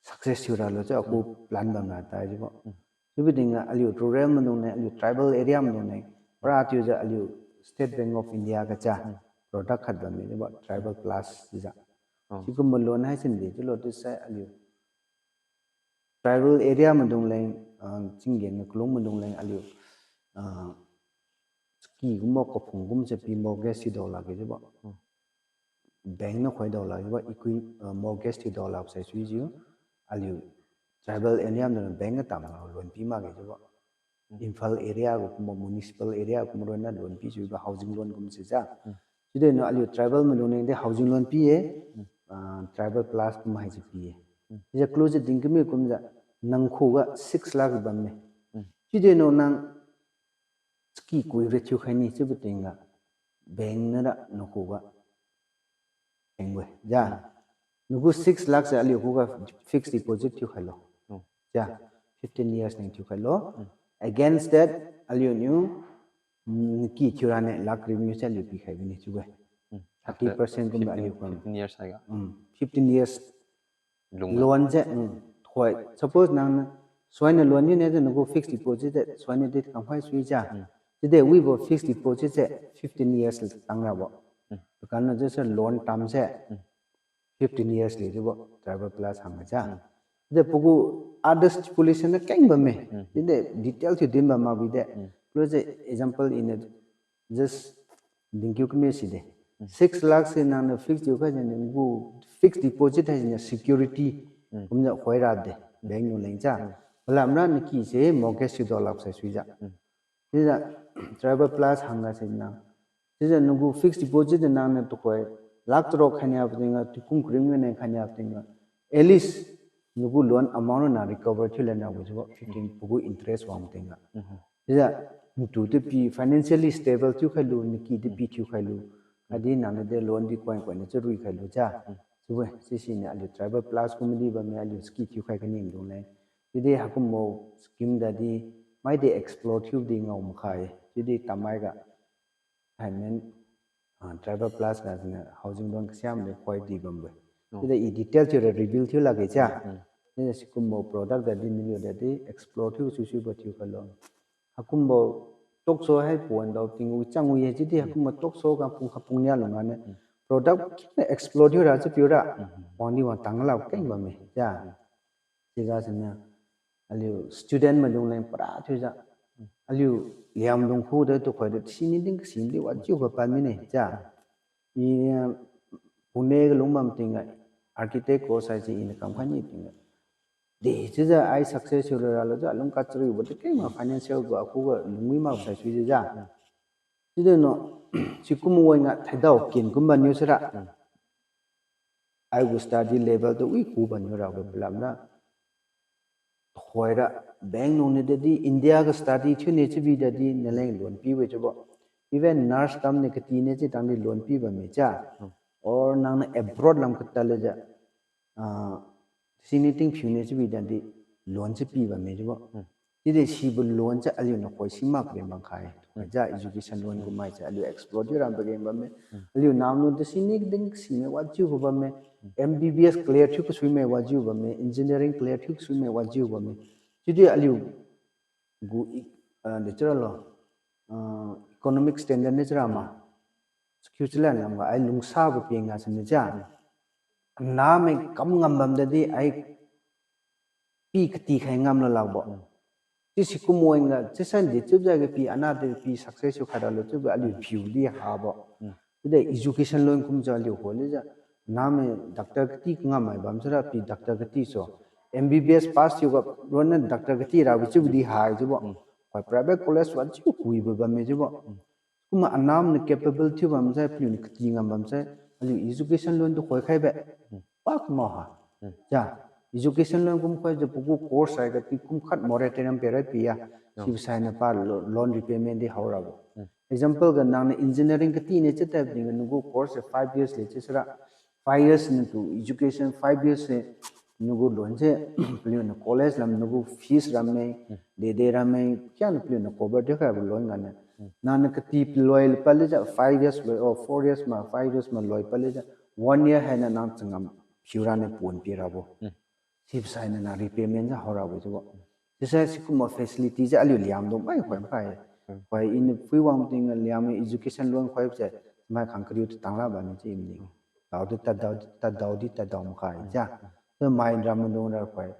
success thiura lo chiu akhu plan bamra tai jiubo. Chiubo tingga aliu rural maidung leng, aliu tribal area maidung leng, para thiujiu aliu State Bank of India ga cha product khat bamme chiubo Tribal Plus chiujiu. Sikumbo loan haise de chiulo chiusai aliu tribal area maidung leng, ah, chinggen ga kalung maidung leng aliu, ah, scheme kumbo kaphung kumse pi mortgage thiuda lakge chiubo. Bank niu khoidao lak jiubo, equi-, ah, mortgage thiuda lak sai suijiu, aliu tribal area maidung bank ga tamlo loan pi makge chiubo. Imphal area gu kumbo, municipal area kumbo ronna loan pi chiubo housing loan kumse ja. Chiudi no aliu tribal maidung leng di housing loan pi-e, ah, Tribal Plus kum haise pi-e. Chiujiu clue se dingkami kumjiu nang khuga six lakh bamme. Chiudi no nang scheme kui ra thiu khai ni chiubo tingga bank niu ra nang khuga engwe ja. Nagu six lakh se aliu khuga fixed deposit thiu khailo. Ja, fifteen years leng thiu khailo. Against that, aliuniu, mm, ki thiura ne lakh revenue se aliu pikhai bine chiu-e. Thirty percent kumbo aliu kam. Fifteen years haiga. Mm, fifteen years loan se, mm, thoi. Suppose nang suainiu loan niu ne nagu fixed deposit se suainiu di kamkhai sui ja. Chiudi wibo fixth deposit se fifteen years tangrabo. Pakana jese loan term se fifteen years le chiubo Tribal Plus hangga ja. Chiudi pagu other stipulation na keng bamme. Chiudi detail thiu din bam makbi de. Plus example iniu just dingkiu kami si de. Six lakh se nangniu fixed thiu khai jengniu gu fixed deposit haisiniu security kumjiu khoira de. Bank niu leng ja. Palamra naki se mortgage thiuda lak sai suijiu. Chiujiu Tribal Plus hangga siniu. Chiujiu nagu fixed deposit de nangniu tuhoi lakh charuk khainiabo tingga, tingkum karim ga neng khainiabo tingga, at least nagu loan amount na recover thiu lenrabo chiubo fifteen pagu interest wang tingga. Chiujiu ntu di pi financially stable thiu khailu, naki di pi thiu khailu. Khatdi nangniu de loan di koi koiniu charui khailu ja. Chiubo sisiniu aliu Tribal Plus kumdi bamme, aliu scheme thiu khai kani maidung leng. Chiudi haikumbo scheme dadi maidi explore thiudi ngao makhai. Chiudi tamai ga haimen, ah, Tribal Plus ga siniu housing loan kasiam de koi di bambo-e. Chiudi i detail thiura reveal thiu lakge ja. Chiudi sikumbo product dadi naliu dadi explore thiu suisuibo thiu khailo. Haikumbo talk show hai puan dao ting wi chang wi-e chiudi haikumbo talk show ga pung kha pung nia lungga ne product kina explore thiura chiu piura wangdi wangtang lak keng bamme ja. Chiuga siniu aliu student maidung leng para thiujiu aliu Liangmai dung khu de tukhoi de sini ding kasimdi wajiu kha pad mine ja. I, Pune ga lung bam tingga architect course haise iniu kamkhai ni tingga, de chiujiu ai success thiu ralo jiu alung kachariubo de kengma financial gu akhuga lungwi mak sai suijiu ja. Chiudi no sikum wan ga thaidao kin kumbo niu sira. Aigu study level tu wi kubo niu rabo palamra thoira bank nung niu dadi India ga study thiu ne chiubi dadi naleng loan pibo chiubo. Even nurse kam niu kati ne chiu tangdi loan pi bamme ja. Or nangniu abroad lam katad lejiu, ah, sini tingphiu ne chiubi tangdi loan se pi bamme chiubo. Chiudi sibo loan se aliu nakhoi si mak rem bam khai. Ja education loan kumai se aliu explore thiu ram pageng bamme. Aliu namniu tu sini ding sime wajiu kha bamme. M B B S clear thiu kasuimai wajiu bamme. Engineering clear thiu kasuimai wajiu bamme. Chiudi aliu gu, ah, de chiralo, ah, economic standard ne chira ma. Scuttleland lam ga ai lungsabo peng ga sini ja. Namai kam ngam bam dadi ai pi katikhai ngam lalakbo. Chiu sikum wan ga chiusan di chiujiu ga pi ana de pi success thiu khai ralo chiubo aliu phiu di habo. Chiudi education loan kumjiu aliu holijiu namai doctor kati kangammai bam sira pi doctor kati so. M B B S pass thiuga ronna doctor kati rabi chiubo di hai chiubo. Khoi private college wa chiu kuibo bamme chiubo. Kumma anam niu capable thiu bam sai, paliu niu kati ngam bam sai, aliu education loan tu khoi khaibe. Pak ma ha. Ja, education loan kum khoijiu pagu course haiga tingkum khat moratorium period pi ya. Sibo sainiu pa lo-, loan repayment di hao rabo. Example ga nangniu engineering kati ne chiu tadbo tingga nagu course se five years le chiu sira. Five years niu tu education five years se nagu loan se paliuniu college lam nagu fees ramme, dede ramme, kya niu paliuniu cover thiu khaibo loan ganiu. Nangniu kati paloi palijiu five years loi, oh, four years ma, five years ma loi palijiu one year hainiu nang changam phiu raniu pon pi rabo. Sibo sainiu nang repayment jiu hao rabo chiubo. Chiusai sikumbo facility jiu aliu Liangmai dung mai khoi makhai. Khoi iniu phui wang tingga Liangmai education loan khoibo se, mai khang kariu tu tang la bammi chiu iniu. Tao di tadao, tadao di tadao makhai ja. Chiu mai ram maidung ra khoi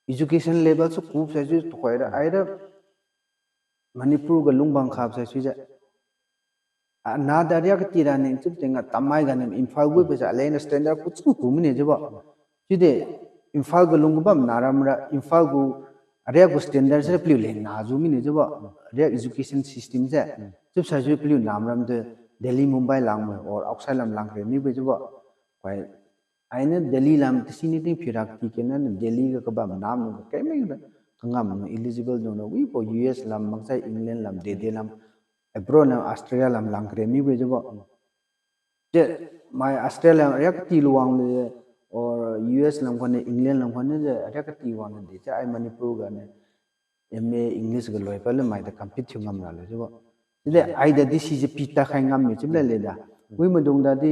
education level su kup sai chiu tuhoira aira Manipur ga lungbang khap sai chiujiu. Ana da riak kati ra ning chiu tingga tamai ganiu Imphal gu pese alena standard kuchun ku mine chiubo. Chiudi Imphal ga lung kabam naram ra Imphal gu ariak gu standard sira paliu leng na jiu mine chiubo. Ariak education system se. Chiusai chiu paliu namram tu Delhi, Mumbai langbo or outside lam lang kare mibo chiubo. Khoi ainiu Delhi lam tasiniu ting phirak kati kena Delhi ga kabam nam nu ga kaimeng ra kangam nu eligible dung ra wibo U S lam maksai England lam dede lam abroad lam Australia lam lang kare mibo chiubo. Chi mai Australia ariak kati lu wang le or U S lam khon ne England lam khon ne je ariak kati wang de chiu ai Manipur ganiu M A English ga loi pale mai da compete thiu ngam ralo chiubo. Chide ai dadi sijiu pi ta khai ngam mi chiu le leda. Wi maidung dadi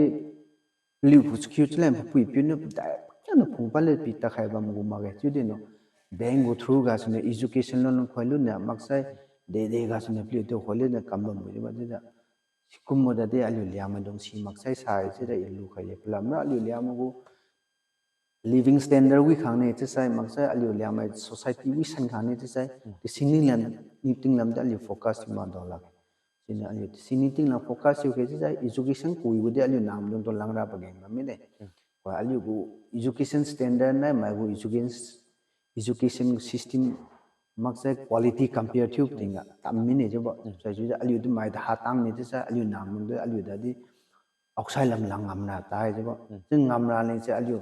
paliu pu skill chalen papui piuniu dai kianiu phung pale pi ta khai bam gu makge chiudi no. Bank gu through gasuniu education loan khoi luniu maksai dede gasuniu paliu tu khoi luniu kam bam gu chiubo chiujiu. Sikumbo dadi aliu Liangmai dung si maksai sai chiujiu i lukhai ye palamra aliu Liangmai gu living standard wi khang ne chiusai maksai aliu Liangmai society wi san khang ne chiusai. Tasiniu lam, niting lam di aliu focus thiu ma dao lakge. Siniu aliu tasiniu ting lam focus thiu khe chiusai education kui gu di aliu namdung tu langra pageng bam mide. Khoi aliu gu education standard nai mai gu education, education system maksai quality compare thiu tingga tam mine chiubo. Sai chiujiu aliu di mai da hatang ne chiusai aliu namdung di aliu dadi outside lam lang ngamra tai chiubo. Chi ngamra leng se aliu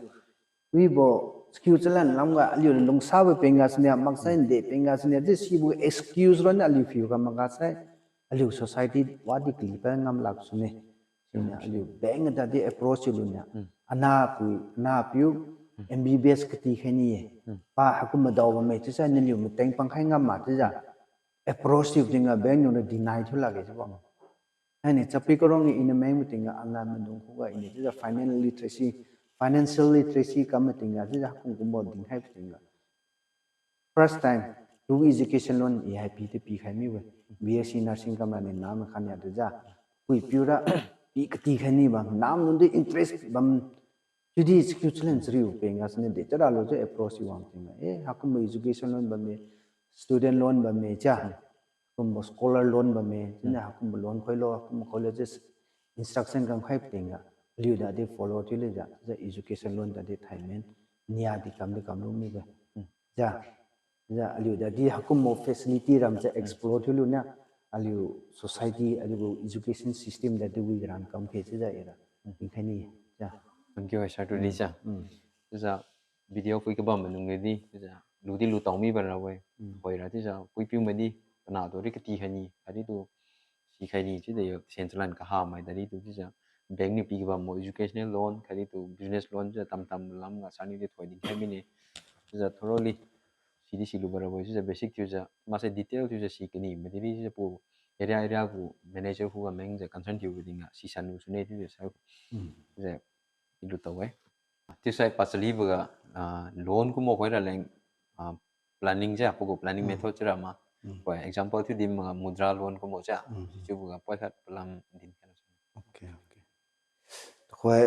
wibo skill chalan lamga aliu lungsabo peng gasuniu maksai de peng gasuniu di sibo excuse ronna aliu phiu ga maksai aliu society wadi kali pa ngam lak sune. Siniu aliu bank dadi approach thiu luniu. Ana pui, ana piu, M B B S kati khai ni ye. Pa haikum madao bamme chiusai naliu mateng pang khai ngam ma chiujiu. Approach thiu tingga bank nura deny thiu lakge chiubo. Haini chapi karong i iniu meng mating ga anlan maidung khuga iniu chiujiu financial literacy, financial literacy kam mating ga chiujiu hakum kumbo dinkhai pating ga. First time, tu education loan i hai pi ti pikhai mibo. B S C nursing kamra ni nam khan ya chiujiu. Pui piura, pi kati khai ni bam, namdung di interest bam, chiudi skill challenge riu peng gasuniu de charalo chiu approach i wang ting ga. Eh, hakumbo education loan bamme, student loan bamme chiu. Kumbo scholar loan bamme, chiuniu hakumbo loan khoilo, hakumbo khoilo chiu instruction kam khai pating ga. Aliu dadi follow thiu lejiu, chiujiu education loan dadi thaimen, nia di kam di kam lu mibo. Chiujiu, chiujiu aliu dadi hakumbo facility ram chiu explore thiu luniu, aliu society, aliu gu education system dadi wi ran kam khe chiujiu ira. Tingkhai ni, chiujiu. Thank you, sir, to Lisa. Chiujiu video phui kabam maidung di, chiujiu lu di lu tao mi ban ra we. Hoira chiujiu pui piu mai di, pana tu ri kati khai ni, ari tu sikhai ni chiude yo, senchalan kaha mai dadi tu chiujiu bank niu pi kabambo educational loan, khatdi tu business loan chiujiu tamtam lamga sani di thoi dinkhai mine. Chiujiu thoroughly sidi silu barabo chiujiu basic thiujiu maksai detail thiujiu si kani mai dadi chiujiu pu area area gu manager khuga mengjiu concern thiubo tingga sisan lu sune chiujiu sai. Chiujiu ilu tao-e. Chiusai pachaliboga, ah, loan kumbo khoira leng, ah, planning ja, pagu planning method chira ma. For example, thiu din maga mudra loan kumbo ja. Chiuboga poi khat palam din khailo. Okay, okay. Khoi,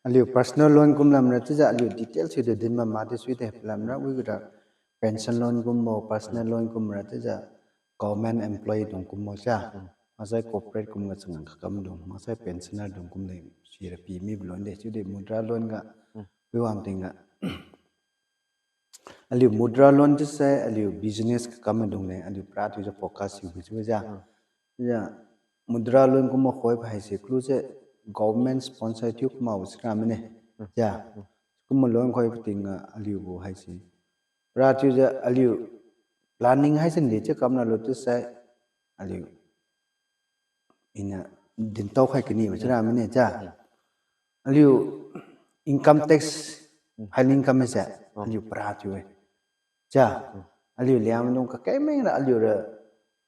aliu personal loan kum lamra chiujiu aliu details thiutu din ma madi suide palamra wi gu ra pension loan kumbo, personal loan kumra chiujiu government employee dung kumbo ja. Maksai corporate kumga changam kakam dung, maksai pensioner dung kumleng sira pi mibo loan de, chiudi mudra loan ga, wi wang tingga, Aliu mudra loan chiusai aliu business kakam maidung leng aliu para thiujiu focus thiubo chiubo ja. Chiujiu mudra loan kumbo khoibo haise kalu se government sponsor thiu kumakbo sira mine. Ja. Kumbo loan khoibo tingga aliugu haise para thiujiu aliu planning haise nde chiu kamralo chiusai aliu iniu dintao khai kanibo chiura mine ja. Aliu income tax filing kam mase aliu para thiu-e. Ja. Aliu Liangmai dung kakengmeng ra aliura,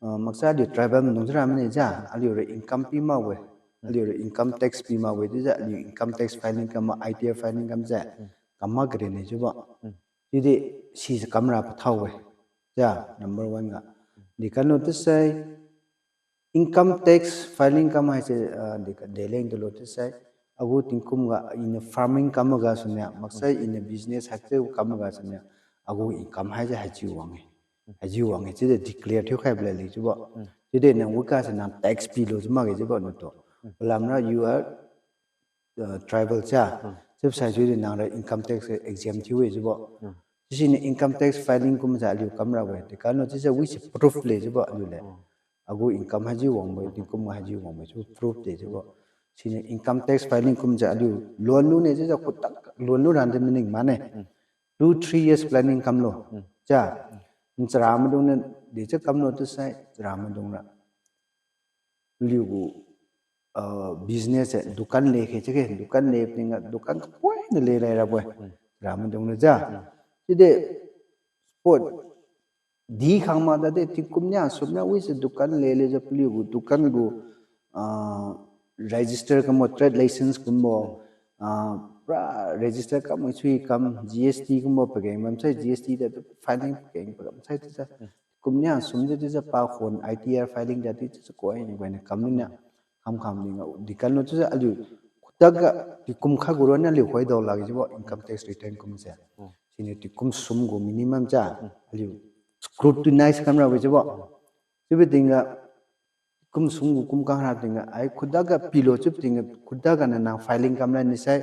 ah, maksai aliu tribal maidung chiura mine ja. Aliura income pi makbo-e. Aliura income tax pi makbo-e chiujiu aliu income tax filing kam ma, I T R filing kamse kam mak karene chiubo. Chiudi sise kamra pathao-e. Ja, number one ga. Dekamlo chiusai income tax filing kam haise, ah, de, deleng tulo chiusai agu tingkum ga iniu farming kam magasuniu, maksai iniu business haichiu kam magasuniu, agu income haise haichiu wang-e. Haijiu wang-e chiudi declare thiukhaibo lale chiubo. Chiudi nang wika se nang tax pilo chiu makge chiubo natu. Palamra you are, uh, tribal cha. Chiusai chiudi nangra income tax exempt thiu-e chiubo. Chiusiniu income tax filing kumjiu aliu kamrabo-e. Dekamlo chiusai wise proof le chiubo aliu le. Agu income haijiu wangbo, tingkum haijiu wangbo chiu proof de chiubo. Siniu income tax filing kumjiu aliu loan lune chiujiu khutak loan lu randi maning mane. Two, three years planning kamlo. Cha. Nchara maidungniu dechiu kamlo chiusai, chara maidungra aliugu, ah, business se dukan lekhe chiuge, dukan le tingga dukan kapoiniu le rai rabo-e. Chara maidungniu ja. Chiudi spot di khang mak tadi tingkum nia sumna wise dukan lelejiu paliugu dukan gu, ah, register kumbo, trade license kumbo, ah, pura register kam sui kam G S T kumbo pageng bamsai G S T tadi filing pageng bamsai chiujiu kum nia sum chiujiu pa khon I T R filing tadi chiujiu koi ni koi ni kam niu nia. Kham kham dinga dekamlo chiujiu aliu khudak ga tingkum khat gu ronna aliu khoidao lakge chiubo income tax return kumse. Siniu tingkum sum gu minimum cha aliu scrutinize kamrabo chiubo. Chiubo tingga kum sum gu kum kangra tingga ai khudak ga pilo chiubo tingga khudak ga nang filing kamlan nisai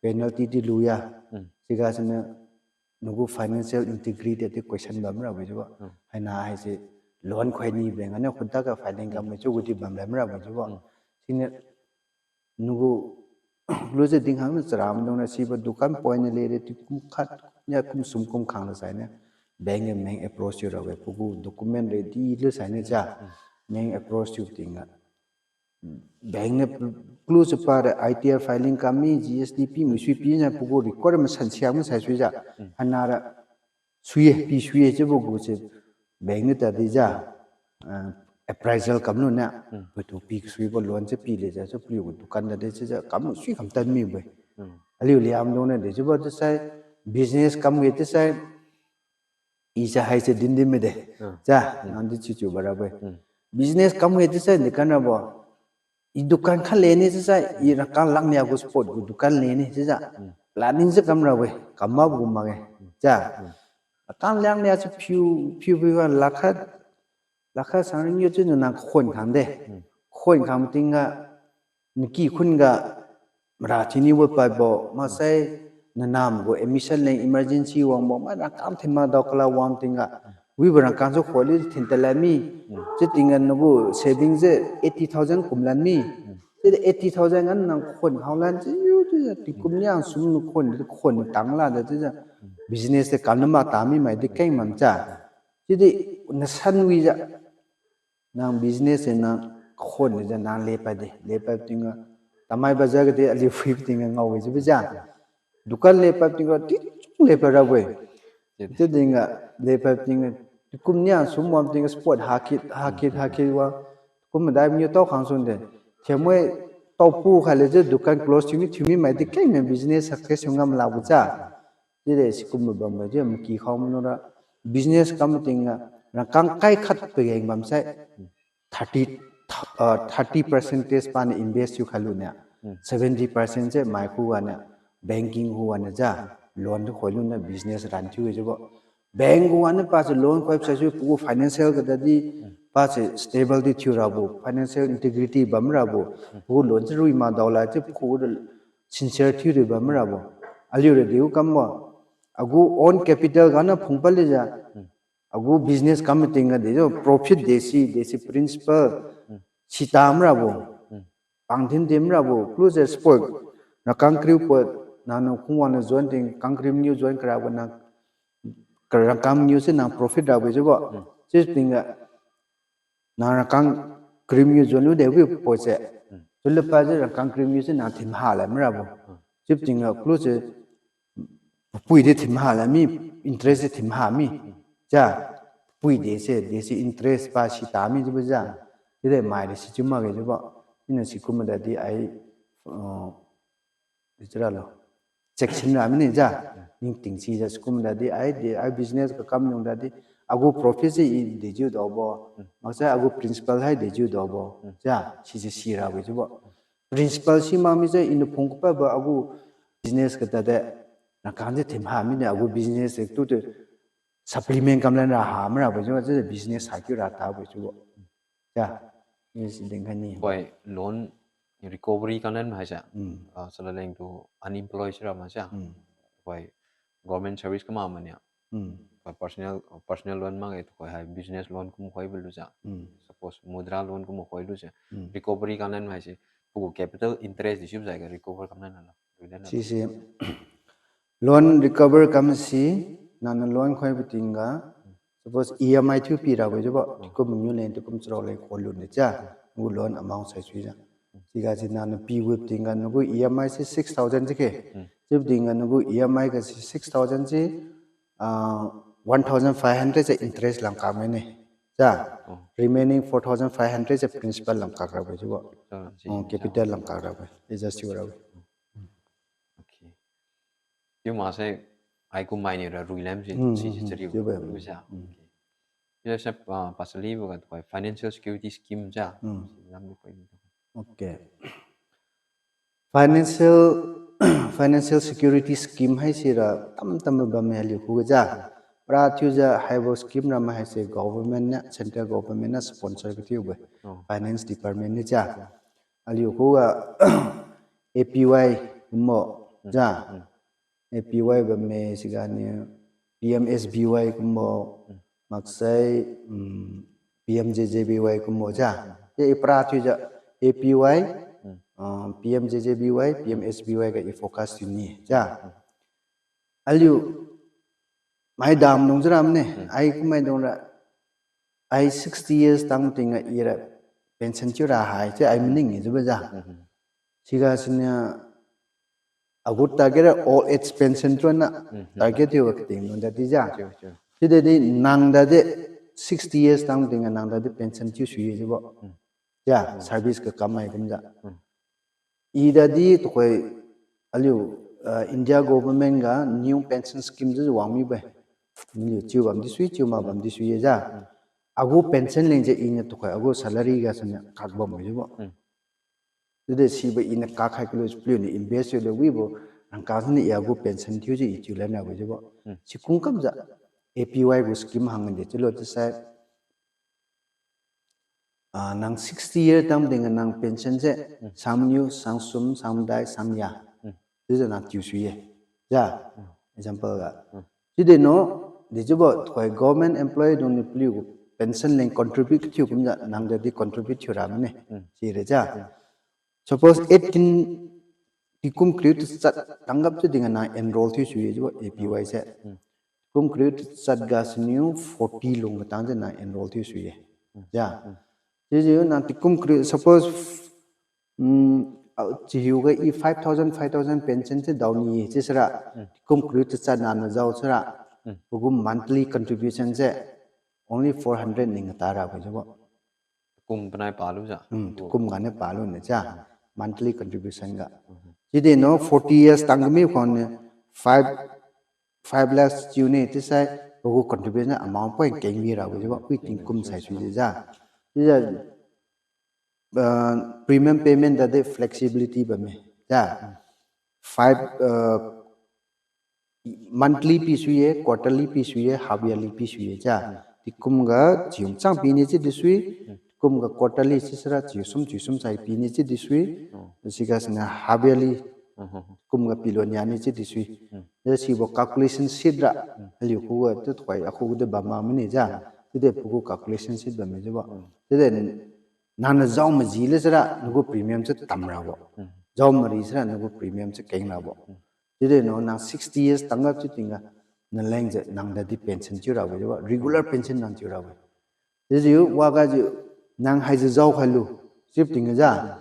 penalty di lu ya. Siga siniu nagu financial integrity di question bamrabo chiubo. Haina haise loan khoi ni beng aniu khudak ga filing kam chiu gudi bamrabo chiubo. Siniu nagu lujiu dinkhang niu chara maidungniu sibo dukan point niu lere tingkum khat nia kum sum kum khang la sainiu bank ga meng approach thiu rabo-e pagu document ready lu sainiu cha. Meng approach thiu tingga bank niu kalu se para I T R filing kam mi G S T pi mi sui pi niu pagu record masan siak mi sai suijiu. Hainara sui-e, pi sui-e chiubo gu se bank niu tadi ja, ah, appraisal kamlu niu patu pi kasuibo loan se pi lejiu chiu paliugu dukan tadi chiujiu kamlu sui kamtan mibo-e. Aliu Liangmaidung niu de chiubo chiusai business kamge chiusai i se haise din din mide. Cha, nang di chiu chiu barabo-e. Business kamge chiusai dekamrabo. I dukan khat lene chiusai, i rangkang lakh nia gu spot gu dukan lene chiujiu planning se kamrabo-e, kam makbo gu makge. Cha, rangkang lakh nia se phiu, phiu phiu ga lakh khat, lakh khat sang ringgit chiu nang khon khang de. Khon khang tingga, naki khun ga mara thinibo paibo maksai nanam gu admission leng emergency wangbo mai rangkang thin madao kala wang tingga wibo rangkang su khon di thin talan mi. Chiu tingga nagu saving se eighty thousand kumlan mi. Chiudi eighty thousand ga nang khon khaolan chiu chiujiu tingkum nia sum nu khon di khon tangla da chiujiu business se kam nama tami mai di keng mam cha. Chiudi nasan wijiu nang business se nang khon jiu nang lepad de, lepad tingga tamai bazar ga di aliu phui tingga ngao-e chiubo ja. Dukan lepad tingga tichung lepad rabo-e. Chiu tingga lepad tingga tingkum nia sum wang tingga spot hakit hakit hakit wa. Kum madai maniu tao khang sun de. Thiamai taopu khaile chiu dukan close thiumi thiumi mai di keng me business success thiu ngam lakbo ja. Chiude sikumbo bambo chiu maki khao manura business kam tingga rangkang kai khat pageng bamsai thirty, ah, thirty percentage paniu invest thiu khailu niu seventy percent se mai khuganiu banking khuganiu ja loan tu khoilu niu business run thiu-e chiubo. Bank khuganiu pase loan khoi sai sui pagu financial ga tadi pase stable di thiu rabo, financial integrity bam rabo, pagu loan se rui madao la chiu pakhuga sincere thiu di bam rabo. Aliura diu kambo agu own capital ganiu phungpad lijiu, agu business kam tingga dejiu profit desi, desi principal, sita mirabo, pangthin di mirabo, close spot, nakang kariu pad, nangniu khungwang niu join ting, kang kariu niu join karabo nang, karang kam niu se nang profit rabo chiubo. Chiu tingga, nang rangkang kariu niu join lu de wi poi se. Chiulu pad se rangkang kariu niu se nang thin ha la mirabo. Chiu tingga close se pui de thin ha la mi, interest de thin ha mi. Ja, pui de se, de se interest pa sita mi chiubo ja. Chiude mai de si chiu makge chiubo. Iniu sikum dadi ai, uh, di chiralo. Check sin ra mine ja. Ningting sijiu sikum dadi ai, de ai business kakam lung dadi. Agu profit se i dejiu daobo. Maksai agu principal hai dejiu daobo. Ja, sise sirabo chiubo. Principal si mak mi se iniu phung kapadbo agu business katade. Nakang se thin ha mine agu business se tu tu supplement kamlan ra ha mirabo chiubo, chiujiu business ha kiu ra tabo chiubo. Ja, ni si dingkhai ni. Poi loan recovery kamlan haise. Ah, salaleng tu unemployed sira ma se. Poi government service kama mania. Poi personal, personal loan makge tuhoi hai business loan kum khoibo lujiu. Suppose mudra loan kum khoi lujiu. Recovery kamlan haise. Pagu capital interest di sibjai ga recover kamlan lo. Sise loan recover kam si, nangniu loan khoibo tingga, suppose E M I thiu pi rabo chiubo, tingkum mangiu leng, tingkum charuk leng kholune ja, nagu loan amount sai suijiu. Siga si nangniu pibo tingga nagu E M I se six thousand chiu khe. Chiubo tingga nagu E M I ga si six thousand se, ah, one thousand five hundred se interest lam kak mine. Ja, remaining four thousand five hundred se principal lam kak rabo chiubo. Oh, capital lam kak rabo. Adjust thiu rabo. Okay. Chiu maksai ai kum mainiu ra rui lam si, si, si chariu. Chiubo. Chiusa. Okay. Chiusa, ah, pasali bo ga tuhoi financial security scheme ja. Lam bo koi. Okay. Financial, financial security scheme haisira tamtam bamme aliu khuga ja. Para thiujiu haibo scheme ra ma haise government niu, central government niu sponsor kathiubo. Finance department niu ja. Aliu khuga A P Y kumbo ja. A P Y bamme siganiu P M S B Y kumbo, maksai, um, P M J J B Y kumbo ja. Chiu i para thiujiu A P Y, ah, P M J J B Y, P M S B Y ga i focus thiuni ja. Aliu maidam dung jiu ramne, ai kumaidung ra, ai sixty years tang tingga ira pension thiura hai chiu ai maning jiubo ja. Siga siniu agu target ra old age pension thiuna target thiubo kating dung dadi ja. Chiudedi nang dadi sixty years tang tingga nang dadi pension thiu sui-e chiubo. Ja, service kakam mai kumjiu. I dadi tuhoi aliu, ah, India government ga new pension scheme jiu wang mibo-e. Aliu chiu bamdi sui, chiu mak bamdi sui-e ja. Agu pension lengjiu iniu tuhoi agu salary gasuniu kak bambo chiubo. Chiudi sibo iniu kak khai kalu paliuniu invest thiulu wibo rangkang siniu i agu pension thiujiu i thiu lanrabo chiubo. Sikum kamjiu A P Y gu scheme hangdi chiulo chiusai, ah, nang sixty year tang tingga nang pension se, samniu, samsum, samdai, samya. Chiujiu nang thiu sui-e. Ja, example ga. Chiudi no, di chiubo tuhoi government employee dungniu paliugu pension leng contribute kathiu kumjiu nang dadi contribute thiura mane. Sira ja. Suppose eighteen, tingkum kariu tachat tanggap chiu tingga nang enroll thiu sui-e chiubo A P Y se. Tingkum kariu tachat gasuniu forty lung katang jiu nang enroll thiu sui-e. Ja. Chiujiu nang tingkum kariu, suppose, um, ah, chihiuga i five thousand, five thousand pension se daoni chiusira, tingkum kariu tachat nangniu jao sira, pagu monthly contribution se only four hundred ning katara chiubo. Kum panai palujiu. Hmm, kum ganiu palune ja. Monthly contribution ga. Chiudi no forty years tang kami khon niu five, five lakhs chiune chiusai pagu contribution amount point keng mirabo chiubo. Wi tingkum sai suijiu ja. Chiujiu, ah, premium payment dadi flexibility bamme. Ja. Five, ah, monthly pi sui-e, quarterly pi sui-e, half yearly pi sui-e ja. Tingkum ga chium chang pini chiudi sui, tingkum ga quarterly chiusira chiusum chiusum sai pini chiudi sui, siga siniu half yearly, kum ga pilo niani chiudi sui. Chiujiu sibo calculation sheet ra, aliu khuga tu tuhoi akhuga di bam mak mine ja. Chiudi pagu calculation sheet bamme chiubo. Chiudi nangniu jao maji le sira nagu premium se tamrabo. Jao mari sira nagu premium se kengrabo. Chiudi no nang sixty years tangga chiu tingga, naleng jiu nang dadi pension thiurabo chiubo, regular pension nang thiurabo. Chiujiu waga jiu nang haijiu jao khailu, chiu tingga ja.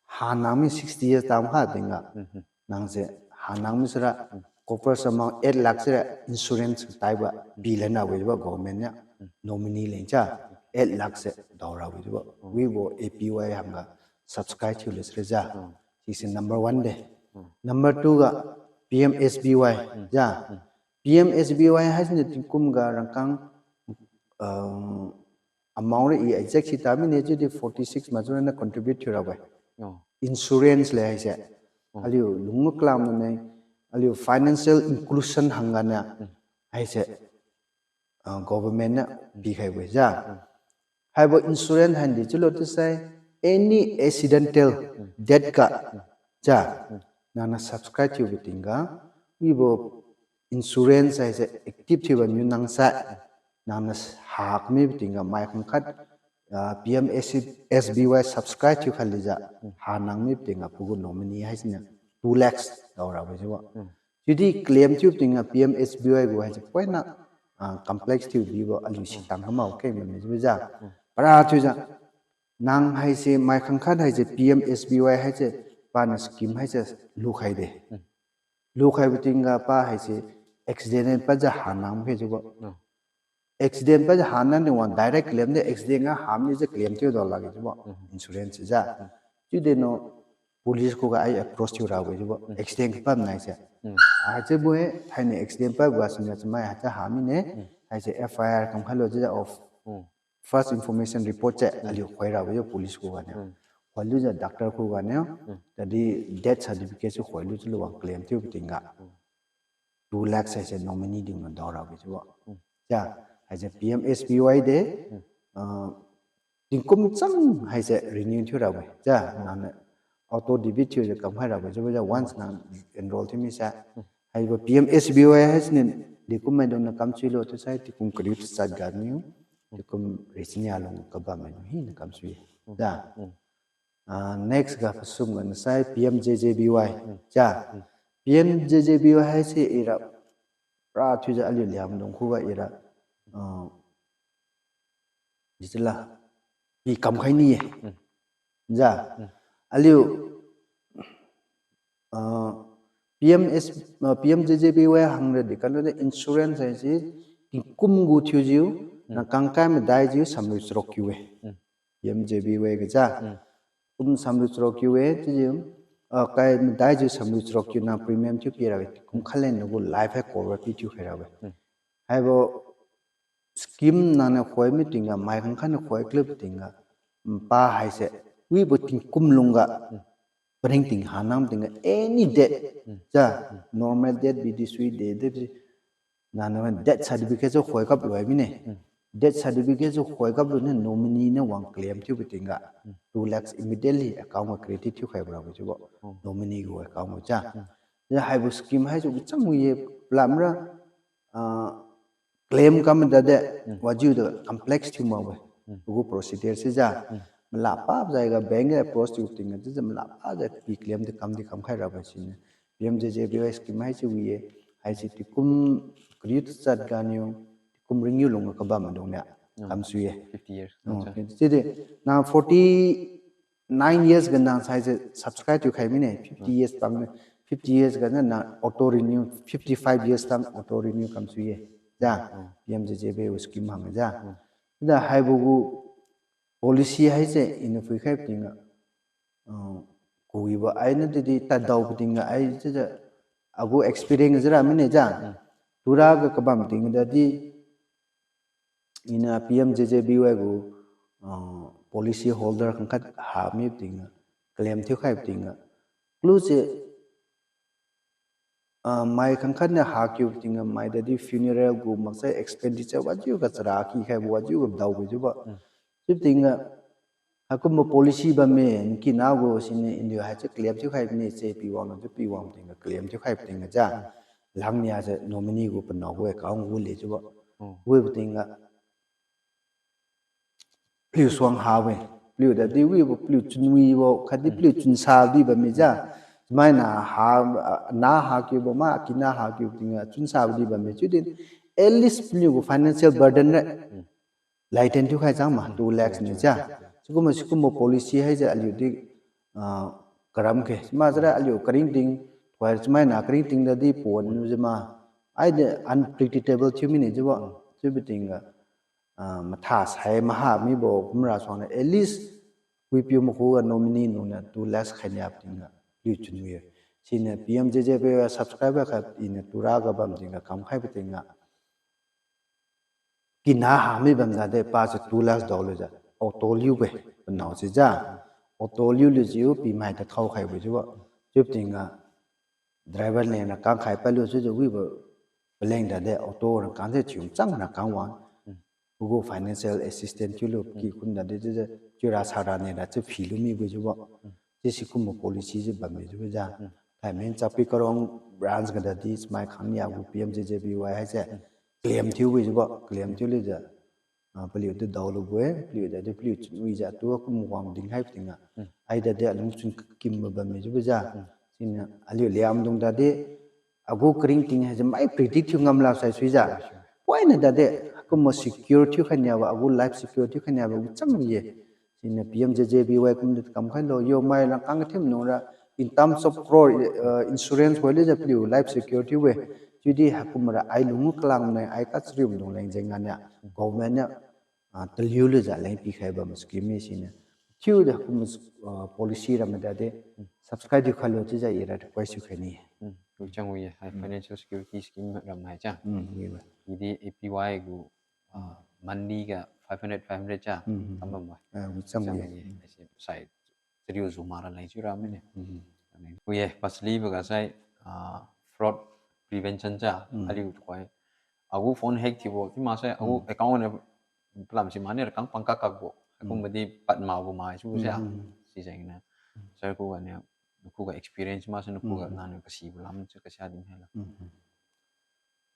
Hanang mi sixty years tang kha tingga. Nang se hanang mi sira, cover amount eight lakh sira insurance taibo, bilan rabo chiubo government niu. Nominee leng ja, eight lakh se daorabo chiubo. Wibo A P Y hangga subscribe thiulu sira ja. Sise number one de. Number two ga P M S B Y ja. P M S B Y haisiniu tingkum ga rangkang, um, amount ra i exact si ta mine chiudi forty six majorana contribute thiurabo-e. Insurance le haise. Aliu lung kalam ne, aliu financial inclusion hangganiu haise, ah, government niu pikhaibo ja. Haibo insurance haidi chiulo chiusai, any accidental death ga ja, nangniu subscribe thiubo tingga, wibo insurance haise active thiubamniu nangsai, nangniu hamibo tingga mai khangkhat, ah, P M S B Y subscribe thiukhai lujiu, hanang mibo tingga pagu nominee haisiniu two lakhs daorabo chiubo. Chiudi claim thiubo tingga P M S B Y gu haise poina, ah, complex thiubibo aliu sitang kama keng mane chiubo ja. Para thiujiu, nang haise mai khangkhat haise P M S B Y haise, paniu scheme haise lukhai de. Lukhaibo tingga pa haise accident padjiu hanang khe chiubo. Accident padjiu hanang niu wang direct claim de, accident ga hamnijiu claim thiu dao lakge chiubo. Insurance ja. Chiudi no police khuga ai approach thiurabo chiubo. Accident kapam naise. Haichiubo-e, thainai accident padbo ga siniu chamai haichiu hamine. Haise F I R kamkhailo chiujiu of first information report se aliu khoirabo chiu police khuganiu. Khoilujiu doctor khuganiu, tadi death certificate su khoilu chiulu wang claim thiubo tingga two lakhs haise nominee dungniu daorabo chiubo. Ja, haise P M S B Y de, ah, tingkum chang haise renew thiurabo-e. Ja, nangniu auto debit thiujiu kamkhai rabo chiubo ja once nang enroll thiu misa. Haibo P M S B Y haisiniu dekum maidungniu kamsuilo chiusai tingkum kariu tachat ganiu, tingkum richinia lung kabam maidung hiniu kamsui-e. Ja. Ah, next ga pasum ganiu sai P M J J B Y. Ja. P M J J B Y haise ira, para thiujiu aliu Liangmai dung khuga ira, ah, dichala, pi kamkhai ni-e. Ja. Aliu, ah, P M S, ah, P M J J B Y hangra di kalo de insurance haise tingkum gu thiujiu, nang kangkai madaijiu samriu charuk kiu-e. P M J B Y ga ja. Kum samriu charuk kiu-e chiujiu, ah, kai madaijiu samriu charuk kiu nang premium thiu pira-e. Kum khatleng nagu life hai cover pi thiukhai ra-e. Haibo scheme nangniu khoi mi tingga, mai khangkhat niu khoi clip tingga, pa haise wibo tingkum lungga, paringting hanang tingga, any death, ja, normal death bidi sui de, de, nangniu death certificate su khoi kap lu-e mine. Death certificate su khoi kap luniu nominee niu wang claim thiubo tingga, two lakhs immediately account ga credit thiukhai bo rabo chiubo. Nominee gu account ga ja. Ja haibo scheme haise chang wi-e, palamra, ah, claim kam dade, wajiu de complex thiu makbo-e. Pagu procedure si ja. Mala pap jaiga bank ga approach thiu tingga, chiujiu mala pap jai pi claim de kam di kamkhai rabo siniu. P M J J B Y scheme haise wi-e, haise tingkum kariu tachat ganiu, tingkum ringniu lungga kabam maidungniu kamsui-e. Chiudi, nang forty nine years ga nang saise subscribe thiukhai mine, fifty years tang, fifty years ga nang auto renew, fifty five years tang auto renew kamsui-e. Ja, P M J J B Y scheme hang ja. Chiudi haibo gu policy haise iniu phuikhai tingga, ah, kuibo ainiu didi tadao tingga ai chiujiu agu experience ra mine ja. Tura ga kabam tingga dadi, iniu P M J J B Y gu, ah, policy holder khangkhat hami tingga, claim thiukhai tingga, clue se, ah, mai khangkhat niu hakiu tingga mai dadi funeral gu maksai expenditure wajiu ga chara kikhaibo wajiu ga daobo chiubo. Chiu tingga, haikumbo policy bamme, nkina gu siniu indiu haichiu claim thiukhai bine, che piwang lu chiu piwang tingga claim thiukhai tingga ja. Langnia se nominee gu panao gu account gu le chiubo. Hmm. Wibo tingga paliu suang habo-e. Paliu dadi wibo paliu chunwibo khatdi paliu chunsa di bamme ja. Chamaina ha, na ha kiubo ma, akina ha kiubo tingga chunsa di bamme chiudi. At least paliu gu financial burden re. Hmm. Laiten thiukhai chang ma, two lakhs ni ja. Sikumbo, sikumbo policy haise aliu di, ah, karam khe. Chama jara aliu karingting, tuai chamaina karingting dadi pon nu jama. Ai de unpredictable thiu mine jibo. Chiubo tingga, ah, matha sai maha mibo kumra suangna at least wipiu makhuga nominee nuniu two lakhs khainiabo tingga liu chunwi. Siniu P M J J B Y subscriber khat iniu tura ga bam tingga kamkhaibo tingga kina hami bam jade pa se two lakhs daolujiu auto liu be, panao si ja. Auto liu lujiu pimai ta thao khaibo jibo. Chiubo tingga driver leng ra kang khai palu chiujiu wibo paleng dade auto ra kang se chiu chang ra kang wang. Pagu financial assistance thiulu kikhun dade chiujiu chiura sara ne ra chiu philu mibo jibo. Chiu sikumbo policy jiu bamme jibo ja. Thaimen Chapi Karong branch ga dadi chamai khangnia gu P M J J B Y haise claim thiubo jibo, claim thiulujiu ah, paliu tu daolubo-e, paliu dadi paliu chunwijiu atu kum wang dinkhaibo tingga. Ai dadi alungchun kakimbo bamme jibo ja. Siniu aliu liamdung dadi agu karingting haise mai predict thiu ngamla saisuijiu. Poiniu dadi kumbo secure thiu khainiabo, agu life secure thiu khainiabo gu chang ye. Siniu P M J J B Y kumdi kamkhailo, yo mai rangkang kathiu nung ra in terms of crore, uh, insurance walijiu paliu life secure thiu-e. Chiudi haikumra ai lung kalang nai ai kachariumdung leng jengniu government niu, ah, taliu lujiu leng pikhai bam scheme mi siniu. Thiude kum, ah, policy ra madade subscribe thiu khailo chiujiu ira request thiu khaini. Chang ye, hai financial security scheme ramai cha. Idi A P Y gu, ah, monthly ga five hundred, five hundred cha. Kam bam mai. Ah, chang ye. Sai chariu juma ra leng chiura mine. Kuye, pasali baga sai, ah, fraud prevention cha, aliu tukhoi. Agu phone hack thiubo chiu maksai agu account ne palam si mane rakang pangkak kakbo. Akum madi pad mabo mai chiubo sia. Sijengniu. Sir khuga niu, khuga experience maksai khuga naniu kasibo lam chiu kasia dinhailo.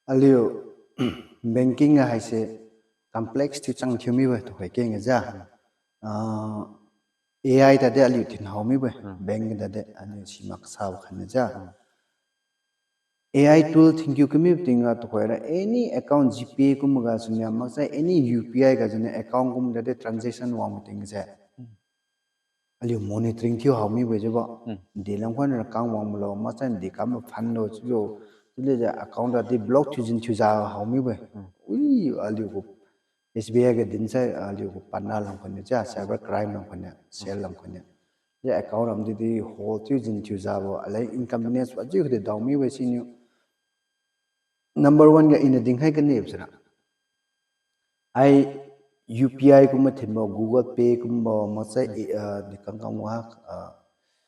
Aliu banking ga haise complex thiu chang thiu mibo tukhoi keng ja. Ah, A I tadi aliu thinhao mibo, bank tadi aliu simak sabo khaina ja. A I tool thinkiu kamibo tingga tuhoira any account G P A kumbo ga suniu maksai any U P I ga suniu account kumbo tadi transaction wangbo tingga se aliu monitoring thiu hao mibo jiubo. Delam khuan rakang wang malo, maksai dekam fund lo chiulo. Chiulejiu account tadi block thiu jin thiujiu hao mibo. Ui, aliu gu S B I ga dinsai aliu gu partner lam khuan niu cha, cyber crime lam khuan niu, cell lam khuan niu. Chiu account lam didi hold thiu jin thiujiubo, aleng inconvenience wajiu khatdi dao mibo siniu. Number one ga iniu dinkhai kanibo sira, ai U P I kumbo thinbo, Google Pay kumbo, maksai, ah, dekam kam wa, ah,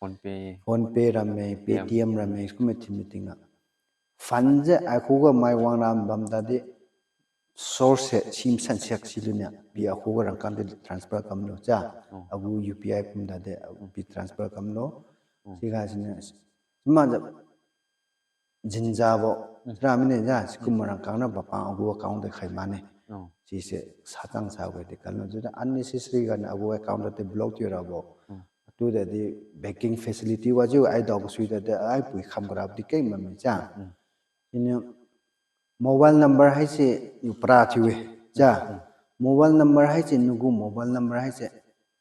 PhonePe ramme, Paytm ramme, kumbo thinbo tingga fund jiu ai khuga mai wang ram bam tadi source se sim sansiak siluniu pi akhuga rangkang di transfer kamlo cha. Agu U P I kum tadi pi transfer kamlo. Siga siniu, simakjiu jinjiubo, ra mine ja, sikum rangkang ra bapang agu account de khai mane. Sise satang sa we de kanlo chiudi unnecessary ganiu agu account tadi block thiu rabo. Atu tadi banking facility wajiu ai dao kasui tadi ai pui kham karabo di keng bamme cha. Siniu mobile number haise niu para thiu-e ja. Mobile number haise nagu mobile number haise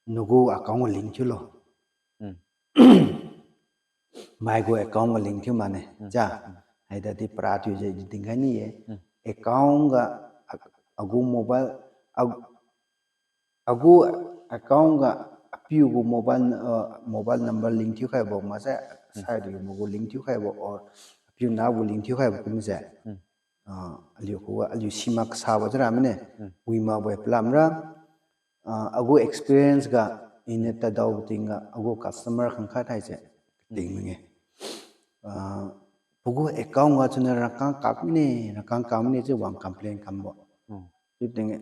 nagu account ga link thiulo. Maigu account ga link thiu mane ja. Hai tadi para thiujiu di dinkhai ni ye. Account ga, agu mobile, agu account ga apiu gu mobile, ah, mobile number link thiukhaibo maksai, saidi magu link thiukhaibo or apiu nagu link thiukhaibo kumjiu. Ah, aliu khuga aliu simak sabo jira mine. Wimakbo palamra, ah, agu experience ga iniu tadaobo tingga agu customer khangkhat haise ting mine. Ah, pagu account ga chuna rangkang kak mine, rangkang kak mine chiu wang complain kambo. Chiu tingga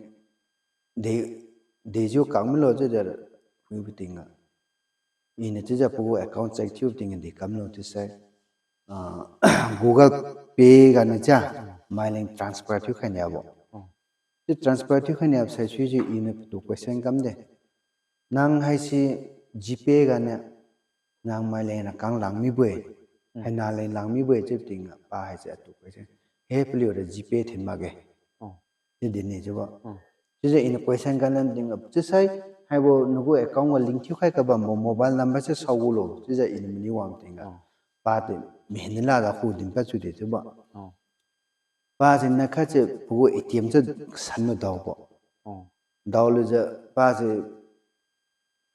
de, dejiu kak milo chiujiu wibo tingga iniu chiujiu pagu account check thiubo tingga dekamlo chiusai ah, Google Pay ganiu cha, maileng transfer thiukhai niabo. Chiu transfer thiukhai niabo saisuijiu iniu patu question kamde. Nang haise GPay ganiu, nang maileng rakang lang mibo-e, haina leng lang mibo-e chiu tingga pa haise atu question. He paliura GPay thin makge. Chiu dinne chiubo. Chiujiu iniu question kalan tingga chiusai, haibo nagu account ga link thiukhai kabambo mobile number se saogulo chiujiu iniu mani wang tingga. Padi mihin nila ga khu dinpad chiude chiubo. Pasi na khatse pagu ATM se sanbo daobo. Daolujiu pasi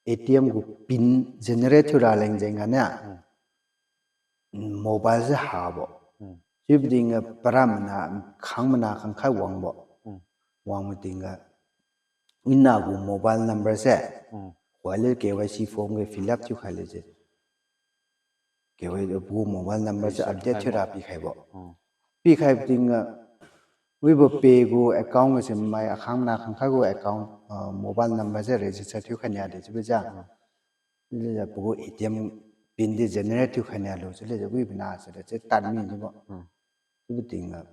ATM gu pin generate thiura leng jeng ganiu, mobile se habo. Chiubo tingga para mana, khang mana khangkhai wangbo. Wangbo tingga, wina gu mobile number se, khuale KYC form ga fill up thiukhai lejiu, KYC pagu mobile number se update thiura pikhaibo. Pikhaibo tingga, wibo pay gu account gase mai akhang mana khangkhai gu account, ah, mobile number se register thiukhai niade chiubo ja. Chiulejiu pagu ATM pin di generate thiukhai nialo chiulejiu wibo na sira chiu tadmi chiubo. Chiubo tingga,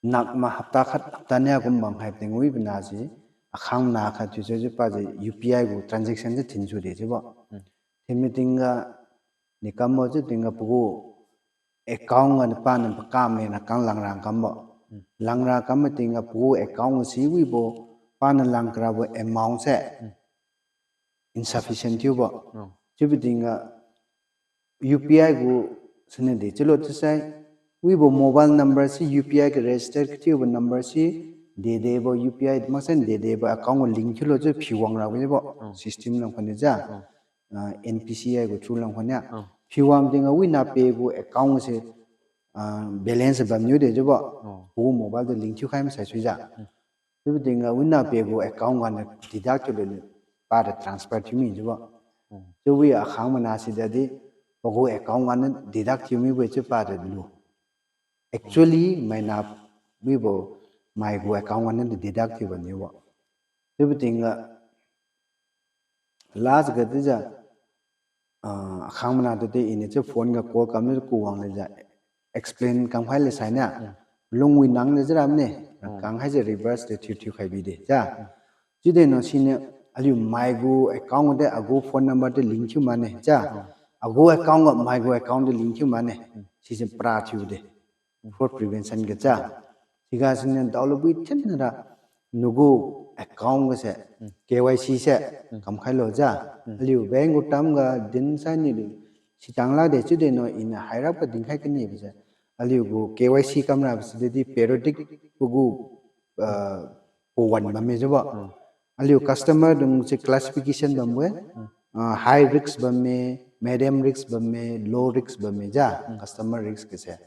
nakma hapta khat hapta nia kum bamkhaibo tingga wibo na si, akhang mana khat thiujiu chiu pasi UPI gu transaction se thin sude chiubo. Thinmi tingga, nikambo chiu tingga pagu account ganiu paniu pakam leng rakang langra kambo. Langra kambo tingga pagu account gasi wibo paniu langkarabo amount se insufficient thiubo. Chiubo tingga UPI gu siniu de chiulo chiusai, wibo mobile number se UPI ga register kathiubo number se dedebo UPI maksai dedebo account ga link thiulo chiu phiwang rabo jiubo. System lam khaniu ja, ah, NPCI gu through lam khaniu. Phiwang tingga wina pay gu account se, ah, balance bamniu de chiubo. Pagu mobile tu link thiukhai masaisuijiu. Chiubo tingga wina pay gu account ganiu deduct thiu luniu padi transfer thiumi chiubo. Chiu wi akhang mana sidadi, pagu account ganiu deduct thiumibo chiu padi lu. Actually maina wibo mai gu account ganiu deduct thiu bamniubo. Chiubo tingga last ga chiujiu, ah, akhang mana tu di iniu chiu phone ga call kamniu ku wang lejiu explain kamkhai le sainiu, lungwi nang de chiura mane, kang haise reverse de thiu thiukhai bide ja. Chiude no siniu aliu mai gu account de agu phone number de link thiu mane ja. Agu account ga mai gu account de link thiu mane. Sise pra thiude. Fraud prevention ga ja. Siga siniu daolu bui thinra nagu account gase KYC se kamkhailo ja. Aliu bank gu term ga din sainiu lu sitang lade chiude no iniu hairap ga dinkhai kanibo se, aliu gu KYC kamrabo sidedi periodic pagu, ah, pawan bamme jiubo. Aliu customer dung se classification bambo-e, ah, high risk bamme, medium risk bamme, low risk bamme ja, customer risk gase.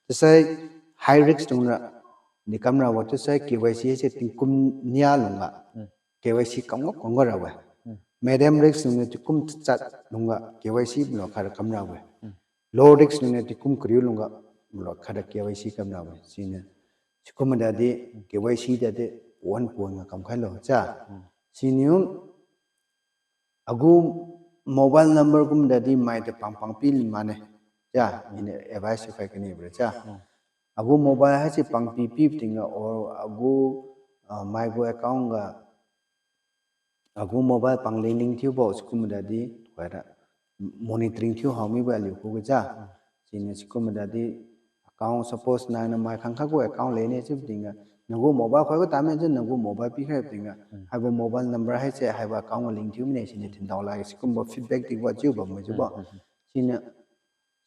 Chiusai high risk dungra, niu kamrabo chiusai KYC se tingkum nia lungga KYC kamga kamga rabo-e. Medium risk lungniu tingkum tachat lungga KYC mlo khat kamrabo-e. Low risk lungniu tingkum kariu lungga mlo khat KYC kamrabo-e. Siniu sikum dadi KYC dadi pawan pawan ga kamkhailo ja. Siniu agu mobile number kum dadi maitu pangpang pi mane. Ja, iniu advice thiukhai kanibo ja. Agu mobile haise pangpi pi tingga or agu, ah, mai gu account ga agu mobile pang link link thiubo sikum dadi, khuira monitoring thiu hao mibo aliu khuga ja. Siniu sikum dadi account suppose nangniu mai khangkha gu account lene chiu tingga, nagu mobile khoi gu tame chiu nagu mobile pikhai tingga, haibo mobile number haise haibo account ga link thiu mane siniu thindao la sikumbo feedback di wa chiu bambo jiubo. Siniu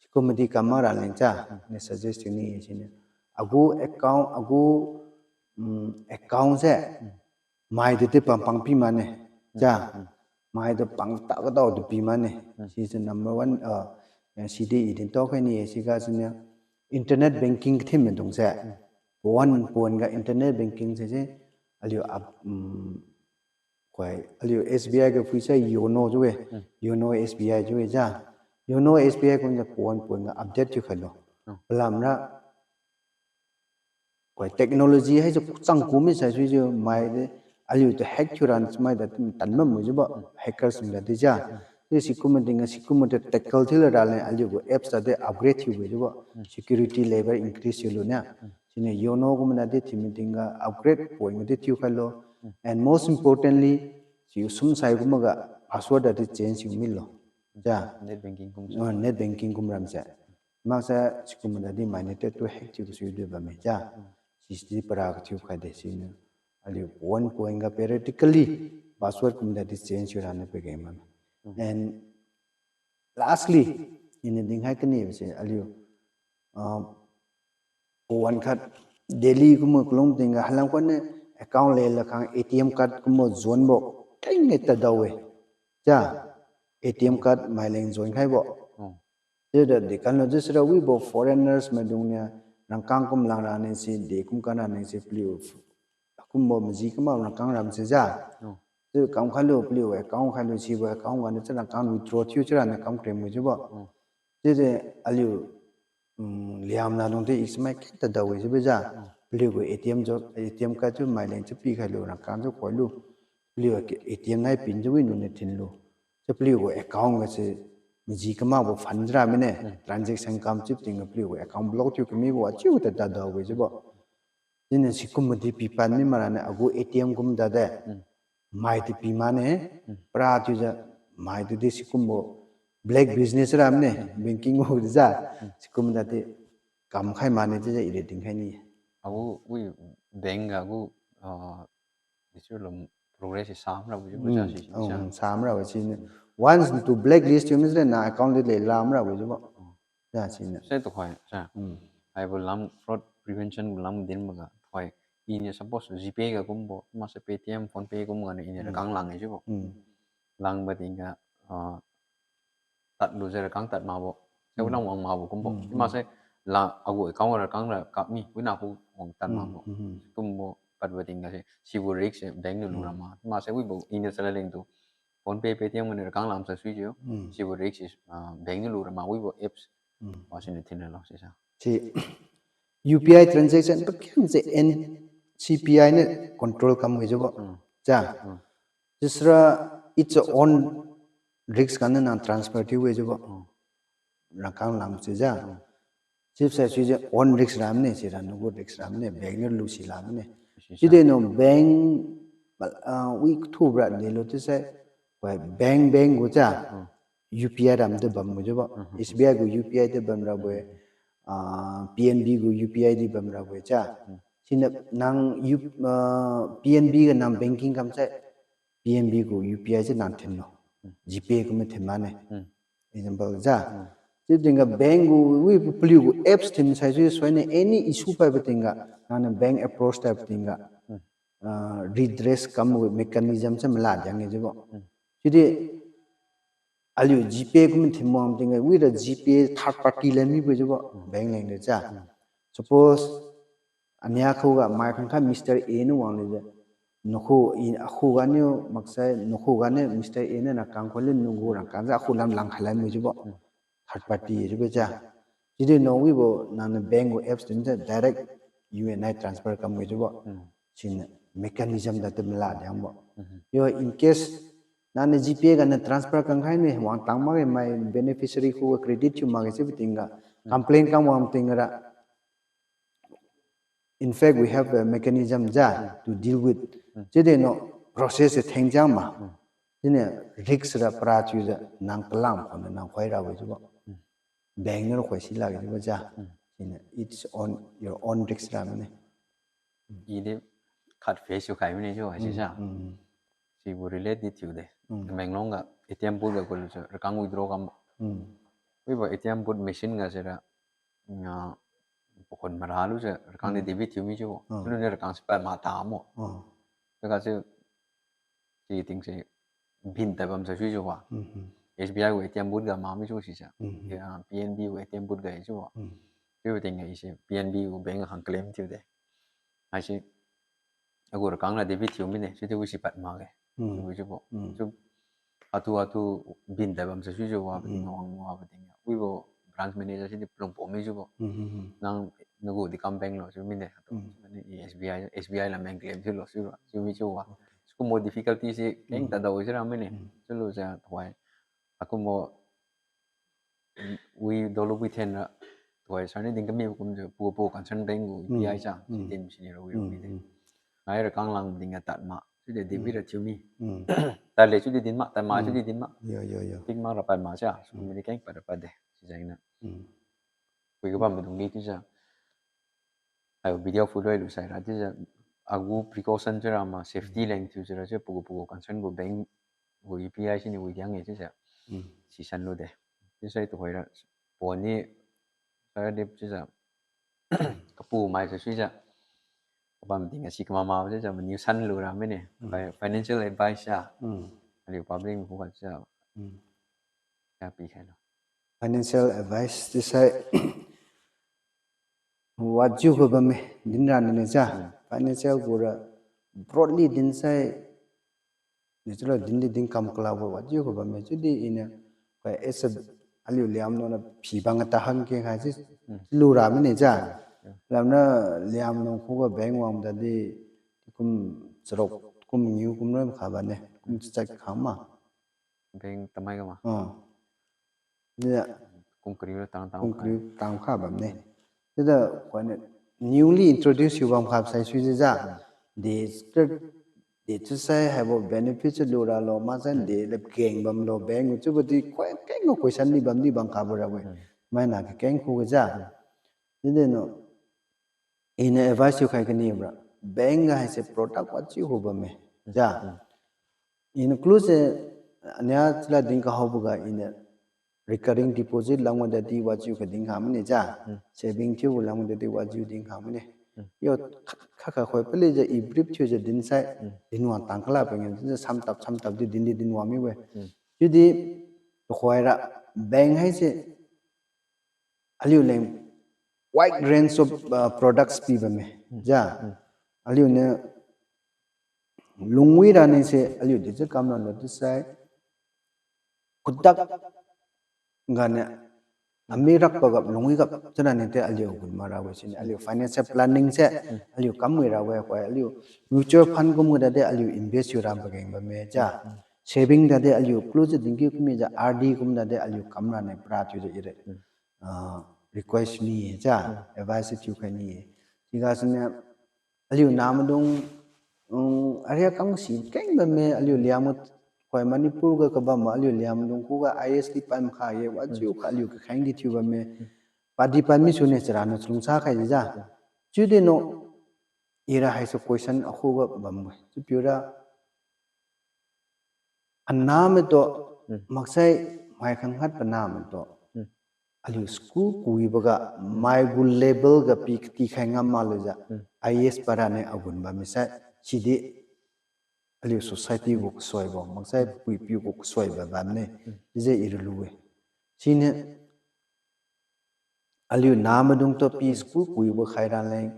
sikum di kam mak raleng ja, niu suggest thiu ni siniu. Agu account, agu, mm, account se maitu di pangpang pi mane. Ja. Maitu pangta kadao tu pi mane. Sise number one, ah, sidi i din tao khai ni siga siniu internet banking kathin maidung se. Pawan pawan ga internet banking se se aliu ap, mm, khoi, aliu SBI ga phuisai YONO chiu-e. YONO SBI chiu-e ja. YONO SBI kumjiu pawan pawan ga update thiu khailo. Palamra khoi technology haise changku mi saisuijiu maidi aliutu hack thiura chamai da tan bambo jiubo hackers sung dadi ja. Chiu sikum mating ga sikum matu tackle thiu la raleng aliu gu apps tadi upgrade thiu wi jiubo. Mm. Security level increase thiu lu na. Mm. Siniu YONO kum madi thiu mating ga upgrade point ga di thiu khai lo. Mm. And most importantly, si sum sai kum ga password tadi change thiu mi lo. Ja. Net banking kum. Ah, net banking kum ram se. Maksai sikum madi mai ne te tu hack thiu sui di bamme ja. Mm. Si si para ga thiu khai de siniu. Aliu point point ga periodically password kum tadi change thiu rani pageng ma. Mm. And lastly, iniu dinkhai kani se aliu, ah, pawan khat Delhi kum kalung ting ga halam khuan ne account le la khang A T M card kumbo zuanbo keng e tadao e. Ja, A T M card maileng zuan khaibo. Mm. Chiudi dikan lo chiusira wibo foreigners maidung niu rangkang kum lang rani si, de kum kan rani si paliu kumbo maji kama rangkang ram si ja. Mm. Chiu kam khai lu paliu account khai lu sibo account ganiu chiu rangkang withdraw thiu chiu rani kam krem wi jiubo. Mm. Chiudi aliu, mm, liamna dung di ismai keng tadao wi jiubo ja. Mm. Paliu gu A T M jo, A T M card chiu maileng chiu pikhai lu rangkang chiu khoi lu. Paliu A T M nai pin chiu wi nuniu thin lu. Chiu paliu gu account ga se maji kamakbo fund ra mine, Mm. transaction kam chiu ting ga paliu gu account block thiu kamibo achiu tadao wi jiubo. Siniu sikum madi pipan mi marane agu A T M kum tade. Mm. Mai ti pi mane, Mm. para thiujiu mai tu di sikumbo black business ra mine, Mm. banking gu di ja. Mm. Sikum tadi kam khai mane chiujiu iri dinkhai ni. Agu wi bank ga agu, ah, dichiu lum progress sam rabo jiu Mm, sa si, mm, sa. Sam rabo siniu. Mm. Once tu blacklist thiu mi siniu na account di le lam rabo jiubo. Mm. Ja siniu. Se tu khoi, sa. Mm. Haibo lam fraud prevention gu lam din maga khoi. Iniu suppose GPay ga kumbo, maksai Paytm, PhonePe kum ganiu iniu Mm. rangkang lang e jiubo. Mm. Langbo ting ga, ah, tad lu jiu rangkang tad makbo. Sa Mm. wina wang makbo kumbo. Mm, Maksai mm. la agu account rangkang ra kap mi, wina khu wang tad Mm, makbo. mm, mm. Kumbo padbo ting ga se, sibo risk se bank niu lu Mm. ra ma. Maksai wibo iniu chala leng tu PhonePe, Paytm ganiu rangkang lam sa sui jiu. Mm. Sibo risk se, ah, bank niu lu ra ma wibo apps. Mm. Wa siniu thin ra lo si sa. Si U P I transaction pakiang se N C P I niu control kam wi jiubo. Mm. Ja. Mm. Chiusira its own risk ganiu nang transfer thiu wi jiubo. Mm. Rangkang lam si ja. Mm. Chiusai sijiu own risk ra mine, sira nagu risk ra mine, bank niu lu si la mine. Si sa. Chiudi no bank, ah, wi kthu bra de lo chiusai, bank, bank gu ja, Mm. U P I ram di bam wi jiubo. Mm, mm, mm. S B I gu U P I di bam rabo-e, Mm. ah, P N B gu U P I di bam rabo-e ja. Mm. Siniu nang U-, ah, P N B ga nang banking kamsai, P N B gu U P I se nang thin lo. Mm. GPay kum thin mane. Mm. Example ja. Mm. Chiu tingga bank gu wi paliu gu apps thin sai sui suaine any issue paibo tingga, nangniu bank approach taibo tingga, Mm. ah, redress kam gu mechanism se mala diang e jiubo. Mm. Chiudi aliu GPay kum thin wang tingga, wira GPay third party leng mibo jiubo, Mm. bank leng de ja. Mm. Suppose, ania khuga mai khangkha Mister A niu wang le je. Nakhu i, akhuga niu maksai, nakhuga niu Mister A niu rangkang khoi le nagu rangkang ja akhu lam lang khai lan wi jiubo. Mm. Third party jiubo ja. Chiudi no wibo nangniu bank gu apps thin se direct U N I transfer kam wi jiubo. Mm. Siniu mechanism da tu mala diangbo. Mm-hmm. Yo, in case nangniu GPay ganiu transfer kam khai ne wang tang makge, my beneficiary khuga credit thiu makge chiubo tingga, Mm. complain kam wang tingga ra, in fact, we have a mechanism ja Mm. to deal with. Mm. Chiudi no process se theng jang ma. Mm. Siniu risk ra para chiujiu nang kalam khona nang khoi ra wi jiubo. Mm. Bank niu khoi si lakge jiubo ja. Mm. Siniu it's on your own risk ra mane. I di khat face thiu khai mine chiu haisi Mm, sa. Mm. Sibo relate di thiu de. Mm. Tamenglong ga A T M booth ga kulu se rangkang withdraw kam. Mm. Wibo A T M booth machine ga sira, nga, pakhon mara lu se rangkang di Mm. debit thiu mi chiubo. Mm. Chiulu niu rangkang se pad mata mo. Mm. Chiuga se, si ting se, bin tai bam sa sui jiubo. Mm, mm. S B I gu A T M booth ga mak mi chiu si sa. Mm, mm. Ya, P N B gu A T M booth ga chiubo. Mm. Chiubo tingga i se P N B gu bank khang claim thiu de. Haisi, agu rangkang ra debit thiu mine, chiudi wi si pad makge. Mm. Chiu jiubo. Mm. Chiu, atu atu bin tai bam sa sui jiubo, Mm. pati ngawang wabo tingga. Wibo branch manager sidi palung po mi jiubo. Mm, mm, mm. Nang, nagu di kam bank lo chiu mine, atu. Mm. Mane i S B I, S B I lam bank claim thiu lo chiu, chiu mi chiubo. Okay. Sikumbo difficulty se keng Mm. tadao sira mine. Mm. Chiulu sa tuai Akumbo, wi dolo wi thenra, tuhoi sir ni din kami kumjiu, pu pu concern bank gu U P I cha, din sini ra wi wi de. Ngai ra kanglang ding a tad ma, chiudi di wi ra thiu mi. Tad le chiudi din ma, tad ma chiudi din ma. Yo, yo, yo. Ping ma ra pad ma cha, sikum di keng pad ra pad de, sijengniu. Wi ga bam dung di chiujiu. Ai video photo lu sai ra chiujiu. Agu precaution chiura ma safety leng thiu chiura chiu pagu pagu concern gu bank gu U P I sini wi diang e chiujiu. Sisan lu de. Chiusai tuhoi ra pon ni sai dip chiujiu. Kapu mai sa suijiu. Kabam ting a si kamama chiujiu maniu san lu ra mine. Financial advice a. Aliu public khuga chiujiu. Kya pikhai lo. Financial advice chiusai wajiu kha bamme, din ra nine cha. Financial gu ra broadly dinsai, ni chalo din di din kam kalabo wajiu kha bamme. Chiudi iniu, kha as a, aliu Liangmai na phi bang a tahan ke khai si, lu ra mine cha. Lamra Liangmai khuga bank wang dadi, kum charuk, kum mangiu, kum ram kha bane, kum chachat kha ma. Bank tamai ga ma. Kum kariu tang tang kariu tang kha bamne. Chiudi khuani newly introduce thiu bam kha sai sui jiu ja. De, de chiusai haibo benefit chiu lu ralo, maksai de lep keng bamlo, bank gu chiubo di koi keng gu question di bam di bam khabo rabo-e. Maina kakeng khuga ja. Chiudi no, iniu advice thiukhai kani bra. Bank ga haise product wajiu kha bamme. Ja. Iniu clue se, ania chila din kahaobo ga iniu recurring deposit lamga dadi wajiu kha din kha mane ja. Saving thiubo lamga dadi wajiu din kha mane. Yo, kha, kha khoi palijiu i brief thiujiu dinsai, din wang tang kala pangiam chiujiu samtap samtap di din di din wang mi-e. Chiudi, tuhoira, bank haise, aliu leng wide range of, uh, products pi bamme. Ja. Aliuniu lungwi rani se aliu di chiu kam ralo chiusai, kudak ganiu ami rakpa gap lungwi gap chiu rani te aliu gun ma rabo-e sini. Aliu financial planning se aliu kam wi rabo-e, koi aliu mutual fund kumga dadi aliu invest thiu ram pageng bamme ja. Saving dadi aliu clue se dinkiu kumi ja, R D kum dadi aliu kam rani pra thiujiu ira, ah, request mi-e ja, advice thiukhai ni-e. Siga siniu aliu namaidung, um, area kangsi keng bamme, aliu Liangmai, koi Manipur ga kabam ma aliu Liangmaidung khuga I S T pan kha ye, wajiu kha aliu kakheng di thiu bamme. Padi pan mi sune charaniu chalungsa khai ja. Chiudi no, ira haise question akhuga bambo-e. Chiupiura, anahmaitu, maksai mai khangkhat panahmaitu, aliu school kuiboga, mai gu level ga pi katikhai ngam malujiu, I A S parane agun bammi sai, sidi aliu society gu kasuibo, maksai puipiu gu kasuibo bamne, chiujiu ira lu-e. Siniu, aliu namaidung tu pi school kuibo khai raleng,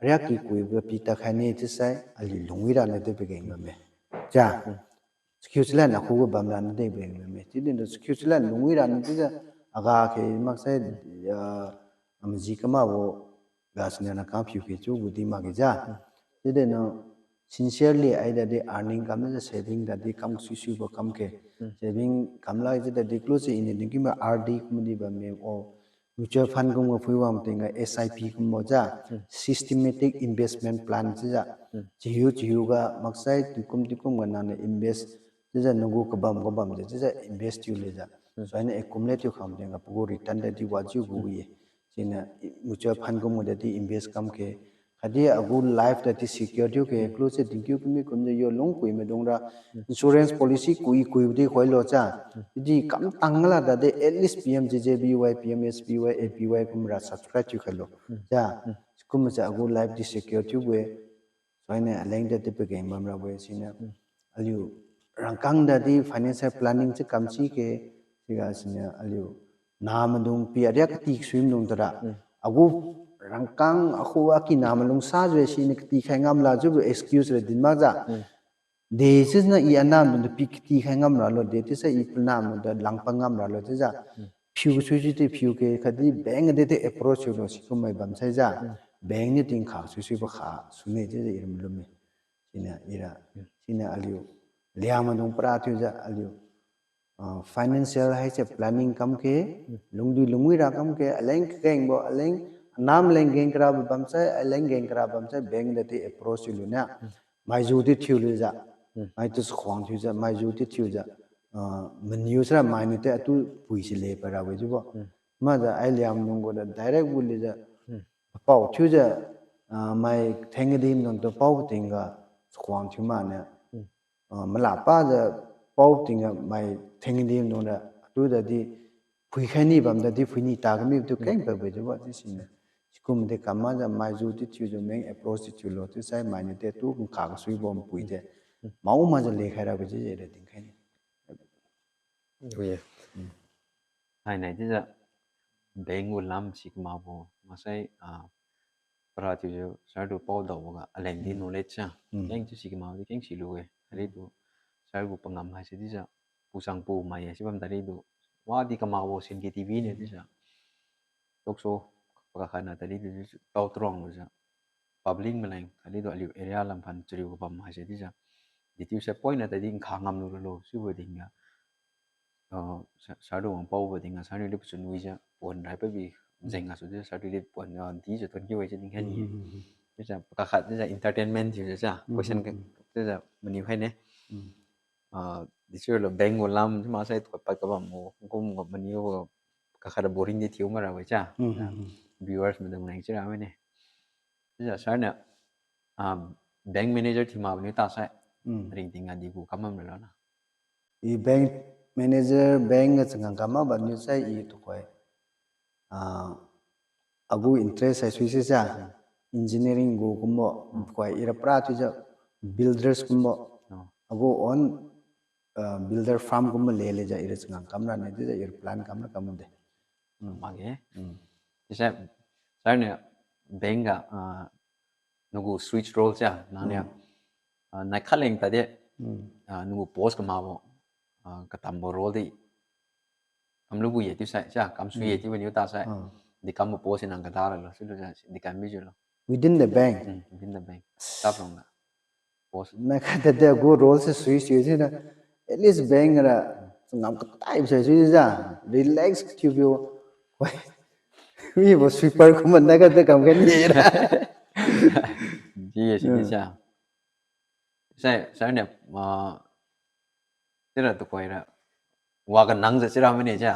riakki kuibo pi tadkhai ne chiusai, aliu lungwi raleng di pageng bamme. Ja, school chalan akhuga bam raleng di pageng bamme. Chiudi no school chalan lungwi raleng chiujiu, aga khe maksai, ah, amaji kamakbo, gasuniu nakang phiu khe chiu gu di makge ja. Chiudi no sincerely ai dadi earning kam jiu saving dadi kam suisuibo kam khe. Saving kam lai chiu dadi close iniu dinkiu ma R D kum di bamme o. Mutual fund kumga phui wang tingga S I P kumbo ja. Systematic investment plan chiujiu. Chihiu chihiuga maksai tingkum tingkum ga nangniu invest chiujiu nagu kabam kabam jiu chiujiu invest thiu lejiu. Suainiu accumulate thiu kham tingga pagu return dadi wajiu gu-e. Siniu mutual fund kumga dadi invest kam khe. Khatdi agu life dadi secure thiu khe, close se dinkiu kumi kumjiu yo lungkui maidungra. Insurance policy kui kui di khoilo ja. Chiudi kam tangla dadi at least P M J J B Y, P M S B Y, A P Y kumra subscribe thiu khailo. Ja, sikumbo se agu life di secure thiubo-e. Suainiu aleng dadi pageng bamrabo-e siniu. Aliu rangkang dadi financial planning chiu kam si khe, siga siniu aliu namaidung pi ariak kati kasui maidung tura. Agu rangkang akhuga ki namaidung sajiu siniu katikhai ngamla chiubo excuse ra din makjiu. De chiusiniu i anahmaidung tu pi katikhai ngam ralo de, chiusai i panahmaidung tu langpang ngam ralo chiujiu. Phiu sui sui di phiu khe, khatdi bank dadi approach thiulo sikum mai bamsai ja. Bank niu tingkha sui suibo kha sune chiujiu ira malumme. Siniu ira, siniu aliu Liangmaidung para thiujiu aliu ah, financial haise planning kam khe, lungdi lungwi ra kam khe, aleng kagengbo, aleng, anam leng geng karabo bamsai, aleng geng kara bamsai, bank da di approach thiulu na. Maizu di thiu lujiu. Maitu sakhuang thiujiu, maizu di thiujiu. Ah, maniu sira mainiu te atu pui si le para we jiubo. Majiu ai liam nung gu da direct gu lijiu. Pao thiujiu, ah, mai thengdi nung tu pao tingga sakhuang thiu mane. Ah, mala pajiu pao tingga mai thengdi nung da atu da di phuikhai ni bam da di phui ni ta kami tu keng pa be jiubo di siniu. Sikum di kam majiu maizu di thiujiu meng approach di thiulo chiusai mainiu te tu nkha kasuibo npui de. Mao majiu lekhai ra be ji de dinkhai ni. Ui. Thainai chiujiu bank gu lam si kamakbo maksai, ah, para thiujiu sir tu paodaoboga aleng di knowledge sa. Keng chiu si kamakbo di keng silu-e. Khatdi tu sir gu pangam haise chiujiu puchang pu mai haise bam tadi tu wadi kamakbo Sin K T V niu chiujiu talk show pakakhatna tadi tu tao truang lujiu public maleng khatdi tu aliu area lamphan chariu kabam haise chiujiu. Di chiuse poina tadi nkha ngamlu lulo sibo tingga. Ah, sir tu wang paobo tingga sir niu di pachun wijiu pon rai pabi jeng gasu di sir tu di pon, ah, dijiu thonkiu-e chiu dinkhai ni. Chiujiu pakakhat chiujiu entertainment thiujiu sa question chiujiu maniu khai ne. Ah, di chiulo bank gu lam chiu maksai tu pad kabambo kum gu maniu gu kakhat boring di thiu mara we cha. Viewers maidung leng chiura mane. Chiujiu sir niu, ah, bank manager thiu makbo niu tasai ringting ga di gu kam bam ralo na. I bank manager, bank ga changam kam makbo niu sai i tuhoi, ah, agu interest hai sui si sa, engineering gu kumbo, tuhoi ira pra thiujiu builders kumbo, agu own, ah, builder firm kumbo lelejiu ira changam kam ra ne chiujiu ira plan kam ra kam de. Makge. Chiusai sir niu bank ga, ah, nagu switch role cha nangniu, ah, naikhat leng tadi, ah, nagu post kamakbo, ah, katambo role di kamlubo ye chiusai cha kamsui ye chiubo niu tasai, di kambo post nang kada ralo chiulujiu di kam bijiulo. Within the bank. Within the bank, staff rongga post. Naikhat tadi agu role se sui sui sina, at least bank ra changam katai sai suijiu relax thiubo. Hoi, mibo sweeper kumbo naikhat tadi kam khaini ra. Ji ye sini cha. Sai sir niu, ah, chiura tuhoira wa kanangjiu chiura mane cha,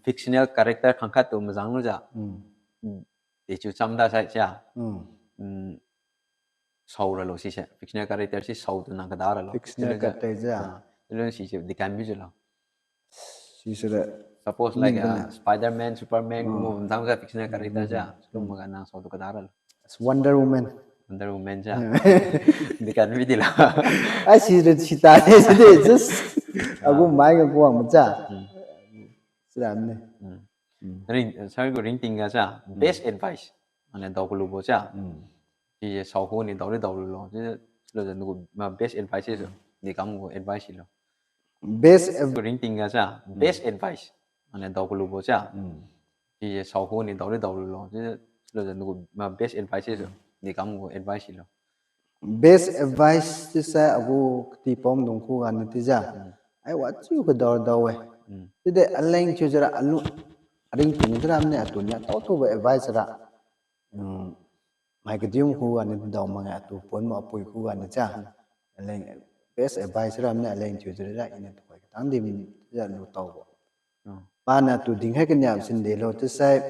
fictional character khangkhat tu majang lujiu, dechiu cham da sai cha, sao ralo sise fictional character si sao tu nang kada ralo. Fictional character ja. Chiulo sise di kam bijiulo. Sisira suppose like, uh, Spider-Man, Superman, kumbo bamtang ga fictional character ja. Chiulo maga nang sao tu kada ralo. Wonder Woman. Wonder Woman ja. Di kam bidi lo. Ai sira sita de side just agu mai ga kuang macha. Sira ne. Ring, sir gu ringting ga cha best advice aniu dao kalubo cha. Sise saokhu niu daodi daolulo. Chiulo jiu nagu ma best advice se, di kam gu advice silo. Best ringting ga cha best advice aniu dao kalubo cha. Sise saokhu niu daodi daolulo. Chiulo jiu nagu ma best advice se, di kam gu advice silo. Best advice chiusai agu kati pom dung khuga niu chiujiu, ai wachiu kadao dao-e. Chiudi aleng thiujiura alu, aringting chiura mane atu nia tao tubo advice ra, mai kadium khuga niu dao makge, atu ponbo apui khuga niu cha. Aleng best advice ra mane aleng thiujiura iniu tuhoi katang di chiujiu lu taobo. Paniu atu dinkhai kania sin delo chiusai,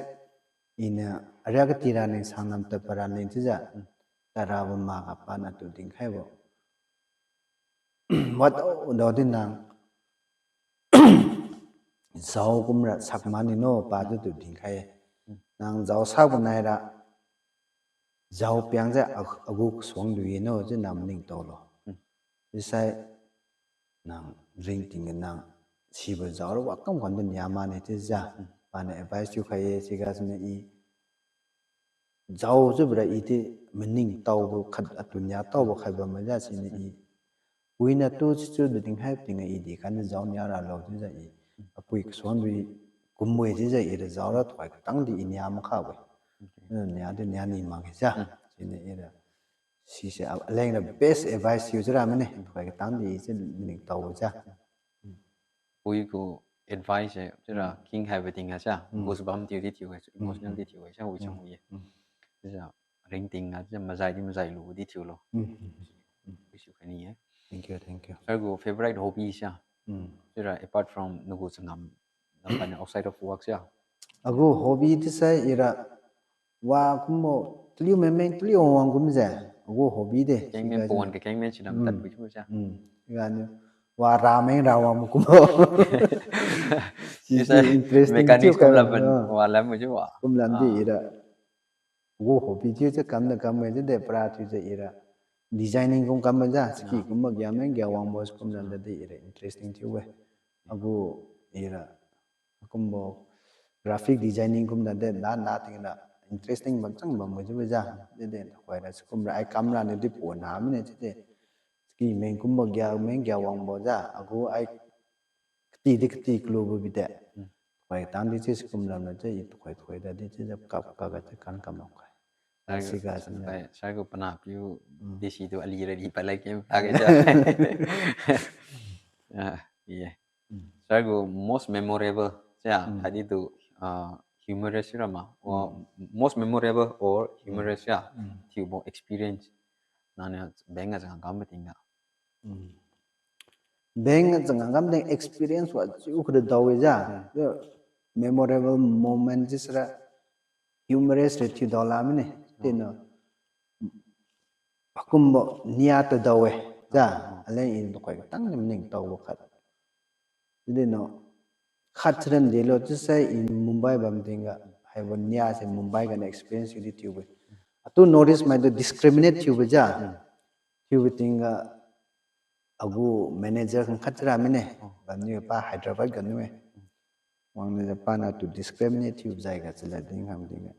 iniu aria kati ra ning sang nam tad para ning chiujiu, tadra bam makga paniu atu dinkhaibo. Wat dao di nang, jao kumra sak mani no pa chiutu dinkhai-e. Nang jao sakbo naira, jao piang jiu agu kasuang du ye no chiu nang maningtaolo. Chiusai nang ringting ga nang sibo jao ra wakam khan tu nia mane chiujiu, paniu advice thiukhai-e. Siga siniu i jao chiubo ra i di maningtaobo khat atu nia taobo khai bam majiu siniu i, puiniu tu sichiu du dinkhai tingga i di khan jao nia ralo chiujiu i, apui kasuang du i kumbo-e chiujiu ira jao ra tuhoi katang di i nia makha-e. Nia di nia ni makge ja. Siniu ira sise aleng ra best advice thiu chiura mane tuhoi katang di i chiu maningtaobo ja. pui gu advice e, chiura king haibo tingga sia, goosebump thiu di thiu e, emotional di thiu e, sia wi chang ye. Chiujiu ringting ga chiujiu mazai di mazai lu di thiulo. Wi su khaini ye. Thank you, thank you. Sir gu favorite hobby sia. Chiura apart from nagu changam, nampan outside of work sia. Agu hobby tisai ira wa kumbo taliu mengmeng taliu wang kumjiu. Agu hobby de. Kengmeng pawan kakengmeng sinam tadpui thiu sia. Ganiu wa rameng rawang kumbo. Sisai interesting mechanics thiu kai kumlam, wa lam chiu wa. Kumlam di ira. Agu hobby thiujiu kamna kamga chiude para thiujiu ira. Designing kum kamjiu, siki kumbo giameng gia wangbo kumjiu dadi ira interesting thiu-e. Agu ira, kumbo graphic designing kumjiu de na na tingna interesting bamchang bambo chiubo jiu. Dede khoira sikumra ai kamra niu di pona mine chiude. Siki meng kumbo giameng gia wangbo jiu, agu ai kati di kati kalubo bide. Khoi tang di chiu sikum lamra chiu i tukhoi tukhoi dadi chiujiu kap kap ga chiu kan kam mak khai. Siga sini. Sir gu panahpiu di situ alira di palai kem pake jiu. Ah, ye. Sir gu most memorable, sia, khatdi tu, ah, humorous rama, or most memorable or humorous, sia, thiubo experience. Nangniu bank ga changam kam tingga. Bank ga changam kam ting experience wa chiu khuda dao-e jiu. Memorable moment chiusira humorous ra thiu dao la mine. Tino akumbo nia tadao-e jiu. Aleng i tukhoi katang ni maningtaobo khat. Chiudi no khat thiuran delo chiusai i Mumbai bam tingga, haibo nia se Mumbai ganiu experience di thiubo-e. Atu North East maitu discriminate thiubo jiu. Thiubo tingga agu manager khang khat thiura mine. Bamniu pa Hyderabad ganiu-e. Wangniu jiu pana tu discriminate thiubo jaiga chalad ding kham tingga,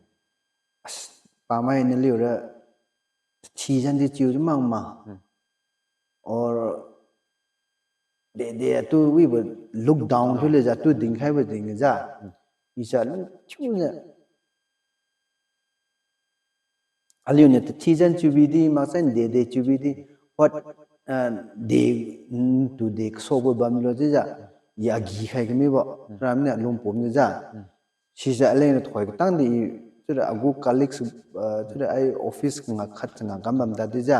as, pamai naliura thijan di chiu mak ma. Or dede atu wibo look down thiu lejiu atu dinkhaibo tingga jiu. Isa lung thiuniu aliuniu tathijan chiubi di, maksai dede chiubi di, what, ah, de, mm, tu de kasobo bamlo chiujiu, ya agi khai kamibo, ramniu lungpom jiu. Sise aleng niu tukhoi katang di, chiura agu colleagues, ah, chiura ai office nga khat changa kam bam tadi jiu.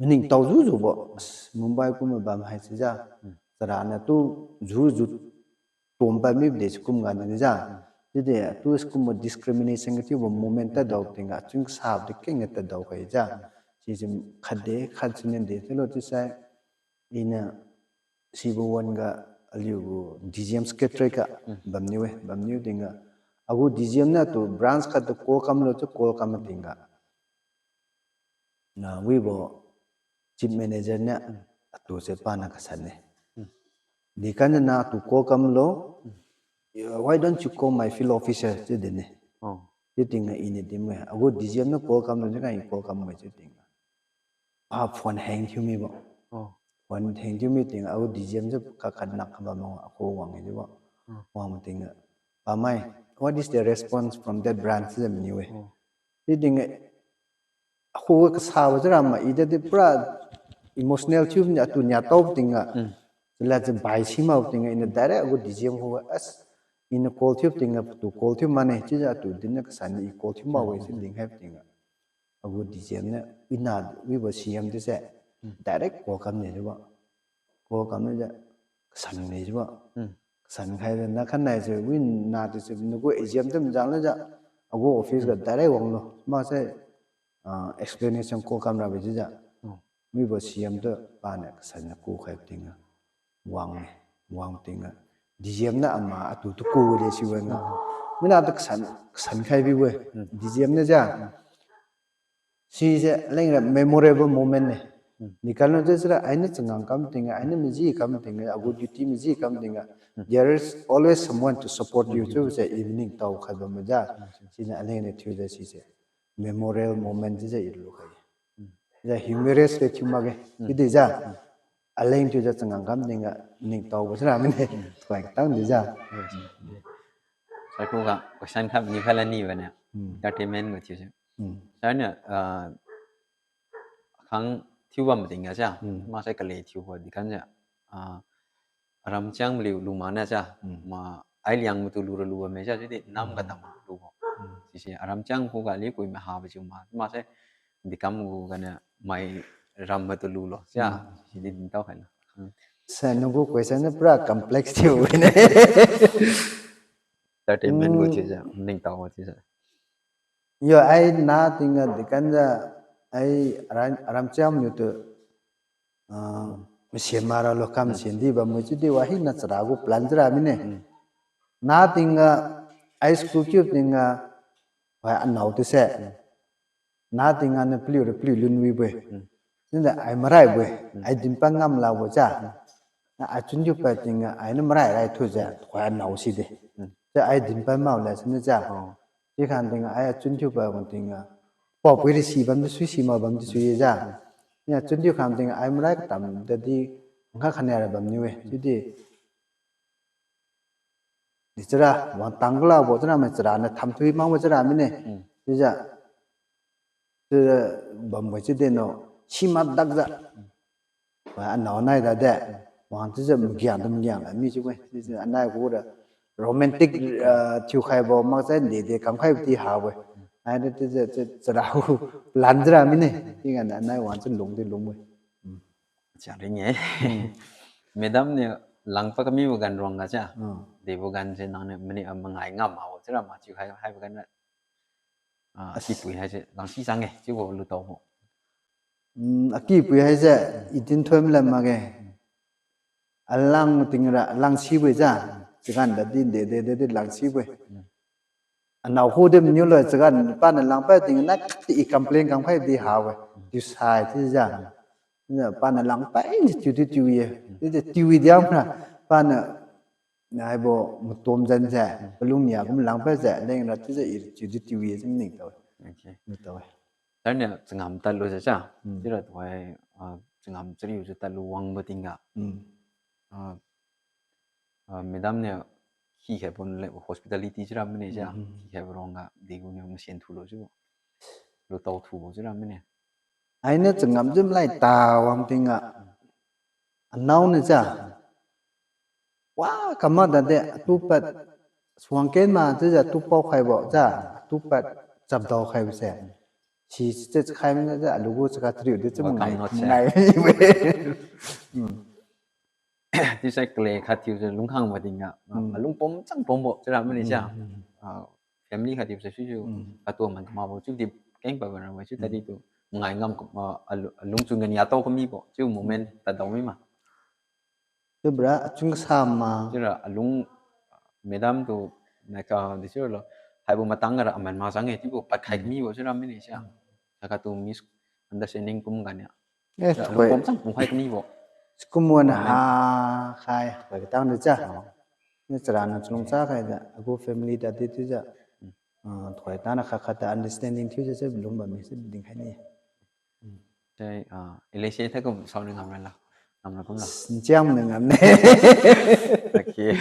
Maningtao jujubo, Mumbai kumbo bam haisi jiu. Charaniu tu juju tom pad mibo de sikum ga ni jiu. Chiudi atu sikumbo discrimination kathiubo moment tadao tingga achun kasabo di kengga tadao khai jiu. Sise khatde khat siniu de chiulo chiusai, iniu sibo wan-ga aliugu D G M secretary ga bamniu-e, bamniu tingga agu D G M niu atu branch khat tu call kamlo chiu call kam tingga na wibo chief manager niu atu se pana kasan-e. Dikan na atu call kamlo, why don't you call my field officer chiu din-e. Chiu tingga iniu din-e, agu D G M niu call kamlo chiu kha i call kam-e chiu tingga. Pa phone hang thiu mibo. Phone hang thiu mi tingga agu D G M jiu kakhat nak kabam akhu wang-e chiubo. Wang tingga, pamai, what is the response from that branch chiu maniu-e. Chiu tingga akhuga kasabo chiura ma i dadi pura emotional thiu ni atu niatao tingga. Chalad jiu bai si mak tingga iniu direct agu D G M khuga, as, iniu call thiu tingga patu call thiu mane chiujiu atu dinna kasan i call thiu mak-e chiu dinkhai tingga agu D G M niu ina wibo C M chiuse direct call kamne chiubo. Call kamne jiu kasan ne chiubo. Kasan khaijiu na khanai se wi na tu se nagu exam tu majang lajiu agu office ga direct wanglo maksai, ah, explanation call kamra bi chiujiu wibo C M tu paniu kasan na kukhai tingga wang-e, wang tingga D G M niu ama atu tu ku le sibo-e nga. Mina tu kasan, kasan khai bi-e. D G M niu jiu sise lengra memorable moment ne. Nikan lo chiusira ainiu changam kam tingga, ainiu maji kam tingga, agu duty maji kam tingga, there is always someone to support you chiuse i maningtao khat bam majiu. Siniu aleng niu thiujiu sise memorable moment chiujiu i lukhai-e. Jiu humorous le thiu makge chiudi jiu aleng thiujiu changam kam tingga ningtaobo sira mine. Tukhoi katang di jiu. Sir khuga question khat niu khaila ni bane. Entertainment gu thiujiu. Sir niu, ah, akhang thiu bam tingga sia maksai kale thiubo dikan jiu, ah, Aramchiang liu lu mana ja. Mm. Ma, ai Liangmai tu lu ra lu bamme ja, chiudi nam ga tam lu bo. Mm. Sise Aramchiang khuga liu kui ma habo chiu ma. Mase, dikam gu gane mai ram matu lulo. Sia, mm, sidi dintao khailo. Hmm. Sa nunggu question na pura complex thiu ne. Entertainment gu, hmm, thiujiu, ningtao thiujiu. Yo, ai na tingga dikan ja, ai aram, aram chiam niu tu, ah, masian ma ralo kam, hmm, masian di bambo chiudi wa hina chara gu plan jira mine. Hmm. Na tingga, ai school kiu tingga, wa anao tu se. Hmm. Na tingga na paliu ra paliu lun wibo-e. Hmm. Siniu ai marai bo-e. Hmm. Ai dinpad ngam labo ja. Hmm. Na ai chun thiu pad tingga ai na marai rai thiujiu, tukhoi anao side. Hmm. Sa ai dinpad mao la siniu ja. Oh. Chikhang tingga ai chun thiu pad tingga, paopui ra si bam di sui, si ma bam di sui ja. Hmm. Ni chun thiu khang tingga ai marai katam tadi, nkha khania ra bam niu-e. Hmm. Chiudi di chara, wang tang kala bo chara mai chara na tham thui mang bo chara mine. Hmm. Chiujiu, chiujiu bambo chiudi no, sima dakjiu. Wa anao nai dade. Wang chiujiu magiang tu magiang la mi chiu-e. Chiujiu anai kura romantic, ah, thiukhaibo makjiu dede kamkhaibo ti habo-e. Ai de chiujiu, chiu chara gu plan jira mine. Tingga anai wang chiu lung di lung-e. Hmm. Chiang ring-e. Hmm. Madam niu langpad kamibo gan ruangga cha. Hmm. Debo gan se nangniu mani, ah, mangai ngam mabo chiura ma chiu hai, haibo gan ra. Ah, akipui haise langsi chang-e, chiubo lutao bo. Hmm, akipui haise, eighteen twelve lam makge. Alang ting ra, langsibo ja. Chagan dadi de, de, de, de langsibo. Hmm. Anao khu de maniu lo chagan paniu langpad tingga na khat i complain kamkhai di habo-e. Tiu sai chiujiu. Paniu langpad chiu tiu di tiu ye. Chiudi tiu di amra. Paniu haibo matom jan se, palung nia kum langpad se, lengra chiujiu i chiu di tiu ye chiu maningtao-e. Okay. Ningtao-e. Taniu changam tadlujiu cha. Hmm. Chiura tuhoi, ah, changam chariujiu tadlu wangbo tingga. Hmm. Ah, ah, madam niu khikhaibo le hospitality chiura mine cha. Hmm. Khikhaibo ruangga degu niu masen thulo chiubo, lutao thubo chiura mine. Ainiu changam jiu malai ta wang tingga. Anao niu cha. Wa, kama dade, atupad suang ken ma, chiujiu atupao khaibo, cha, atupad chapdao khaibo se. Si, si, si, khai mine, cha, alugu chaka tariu di, cha, mangai, mangai. Hmm. Chiusai kale khat thiujiu lungkhang ma tingga, ah, hmm, alung pom chang pombo, chiura mine cha. Hmm, hmm, hmm. Ah, family khat thiubo sa chiujiu, hmm, katu man kamabo chiudi kengpad ba ra wai chiu, hmm, tadi tu, mangai ngam, ah, alu-, alungchun ganiu tao kamibo chiu moment, hmm, tadao mi ma. Chiubora achun kasa ma. Chiura alung, madam tu, naika di chiuralo, haibo matang gara aman ma chang-e, chiubo padkhai, hmm, kamibo chiura mine cha. Hmm. Saka tu misunderstanding kum ganiu. Eh, alung pom chang pum khai kamibo. Sikum wan ha khai, bai katang di cha. Oh. Ni chara na chalung cha khai da, agu family dadi chiujiu. Hmm. Ah, tuhoi tana khat khat ta understanding thiujiu se lung bamme se dinkhai ni. Hmm. Sai, ah, L A C thai kum saoniu ngam ralo. Ngam ra kumlo. Nchiam niu ngam ne. Okay.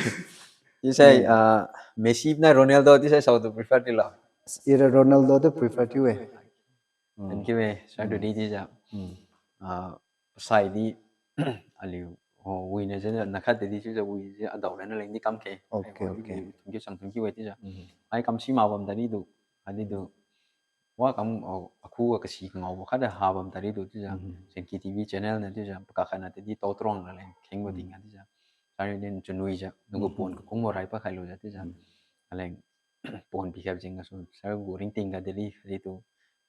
Chiusai, hmm, ah, Messi nai Ronaldo chiusai saotu prefer tilo? Ira Ronaldo tu prefer thiu-e. Hmm. Thank you, eh. Sir, hmm, tu di chiujiu. Hmm. Ah, pasai di, aliu, oh, winiu jiu, nakhat di chiujiu, wi jiu, adao rana leng di kamkhe. Okay, okay. Thank you, sang thank you, eh, chiujiu. Hmm. Ai kam si ma bam tadi tu, adi tu. Wa kam, oh, akhuga kasi kangaobo khatdi ha bam tadi tu chiujiu. Hmm. Senki T V channel niu chiujiu, pakak khatna tadi tao trong raleng, khengbo, hmm, tingga chiujiu. Sir din chunwijiu, nunggu, hmm, pon kakungbo rai pakhailo jiu chiujiu. Hmm. Aleng, pon pikhai jeng gasu, sir gu ringting ga Delhi khatdi tu,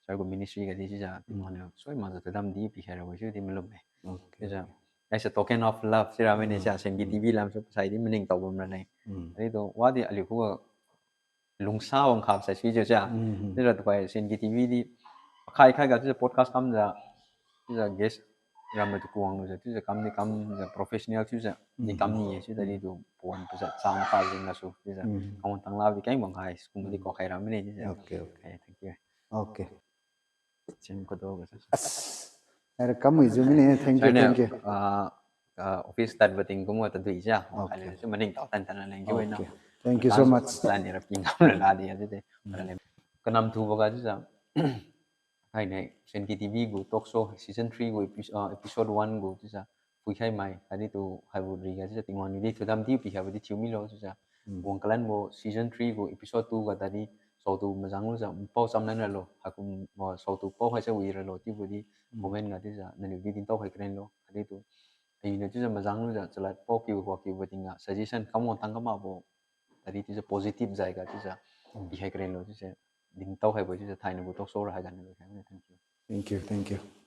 sir gu ministry ga di chiujiu, hmm, tingwang niu soi makjiu tadam di pikhai rabo chiudi malum-e. Okay. Chiujiu, as a token of love, chiura mine, hmm, cha, Senki, hmm, T V lamsu pasai di maningtao bam raleng. Hmm. Khatdi tu, wadi aliu khuga lungsa wang khap sai chiujiu cha. Hmm, hmm. Chiura tuhoi Senki T V di, akhai khai ga chiujiu podcast kamjiu, chiujiu guest ramai tu kuang lujiu, chiujiu kam di kamjiu professional chiujiu, di, hmm, kam ni-e chiu tadi tu pon pajat cham kha jeng gasu chiujiu. Hmm. Kawang tang labo di keng bang khai, sikum di, hmm, ko khai ra mine chiujiu. Okay, okay. Okay, thank you. Okay. Chin kodo ga sa. As. Era kam wijiu mine, thank you, thank you. Ah, ah, office tad bating kumga tadui ja. Okay. Aliu chiu maningtao tan tan leng chiu-e na. Okay. Thank you so much. Tan ni ra ping kam la di adi de. Hmm. Kanam thubo ga chiujiu. Hai ne, Senki T V gu talk show season three gu epi-, ah, episode one gu chiujiu. phuikhai mai, khatdi tu haibo riga chiujiu Tingwang niudi thudam di pikhaibo di thiu milo chiujiu. Mm. Wang Kalanbo season three gu episode two ga tadi saotu mazang lujiu pao cham lan ralo, haikum, ah, saotu pao haise wi ralo chiubo di Mm. comment ga chiujiu naliu di dintao khai karen lo, khatdi tu. Ainiu chiujiu mazang lujiu chalad pao kiu wa kiubo tingga suggestion kam wang tang kamakbo tadi chiujiu positive jaiga chiujiu Mm. pikhai karen lo chiujiu. Dintao khaibo chiujiu thainai gu talk show ra haiga naliu khai. Thank you. Thank you, thank you.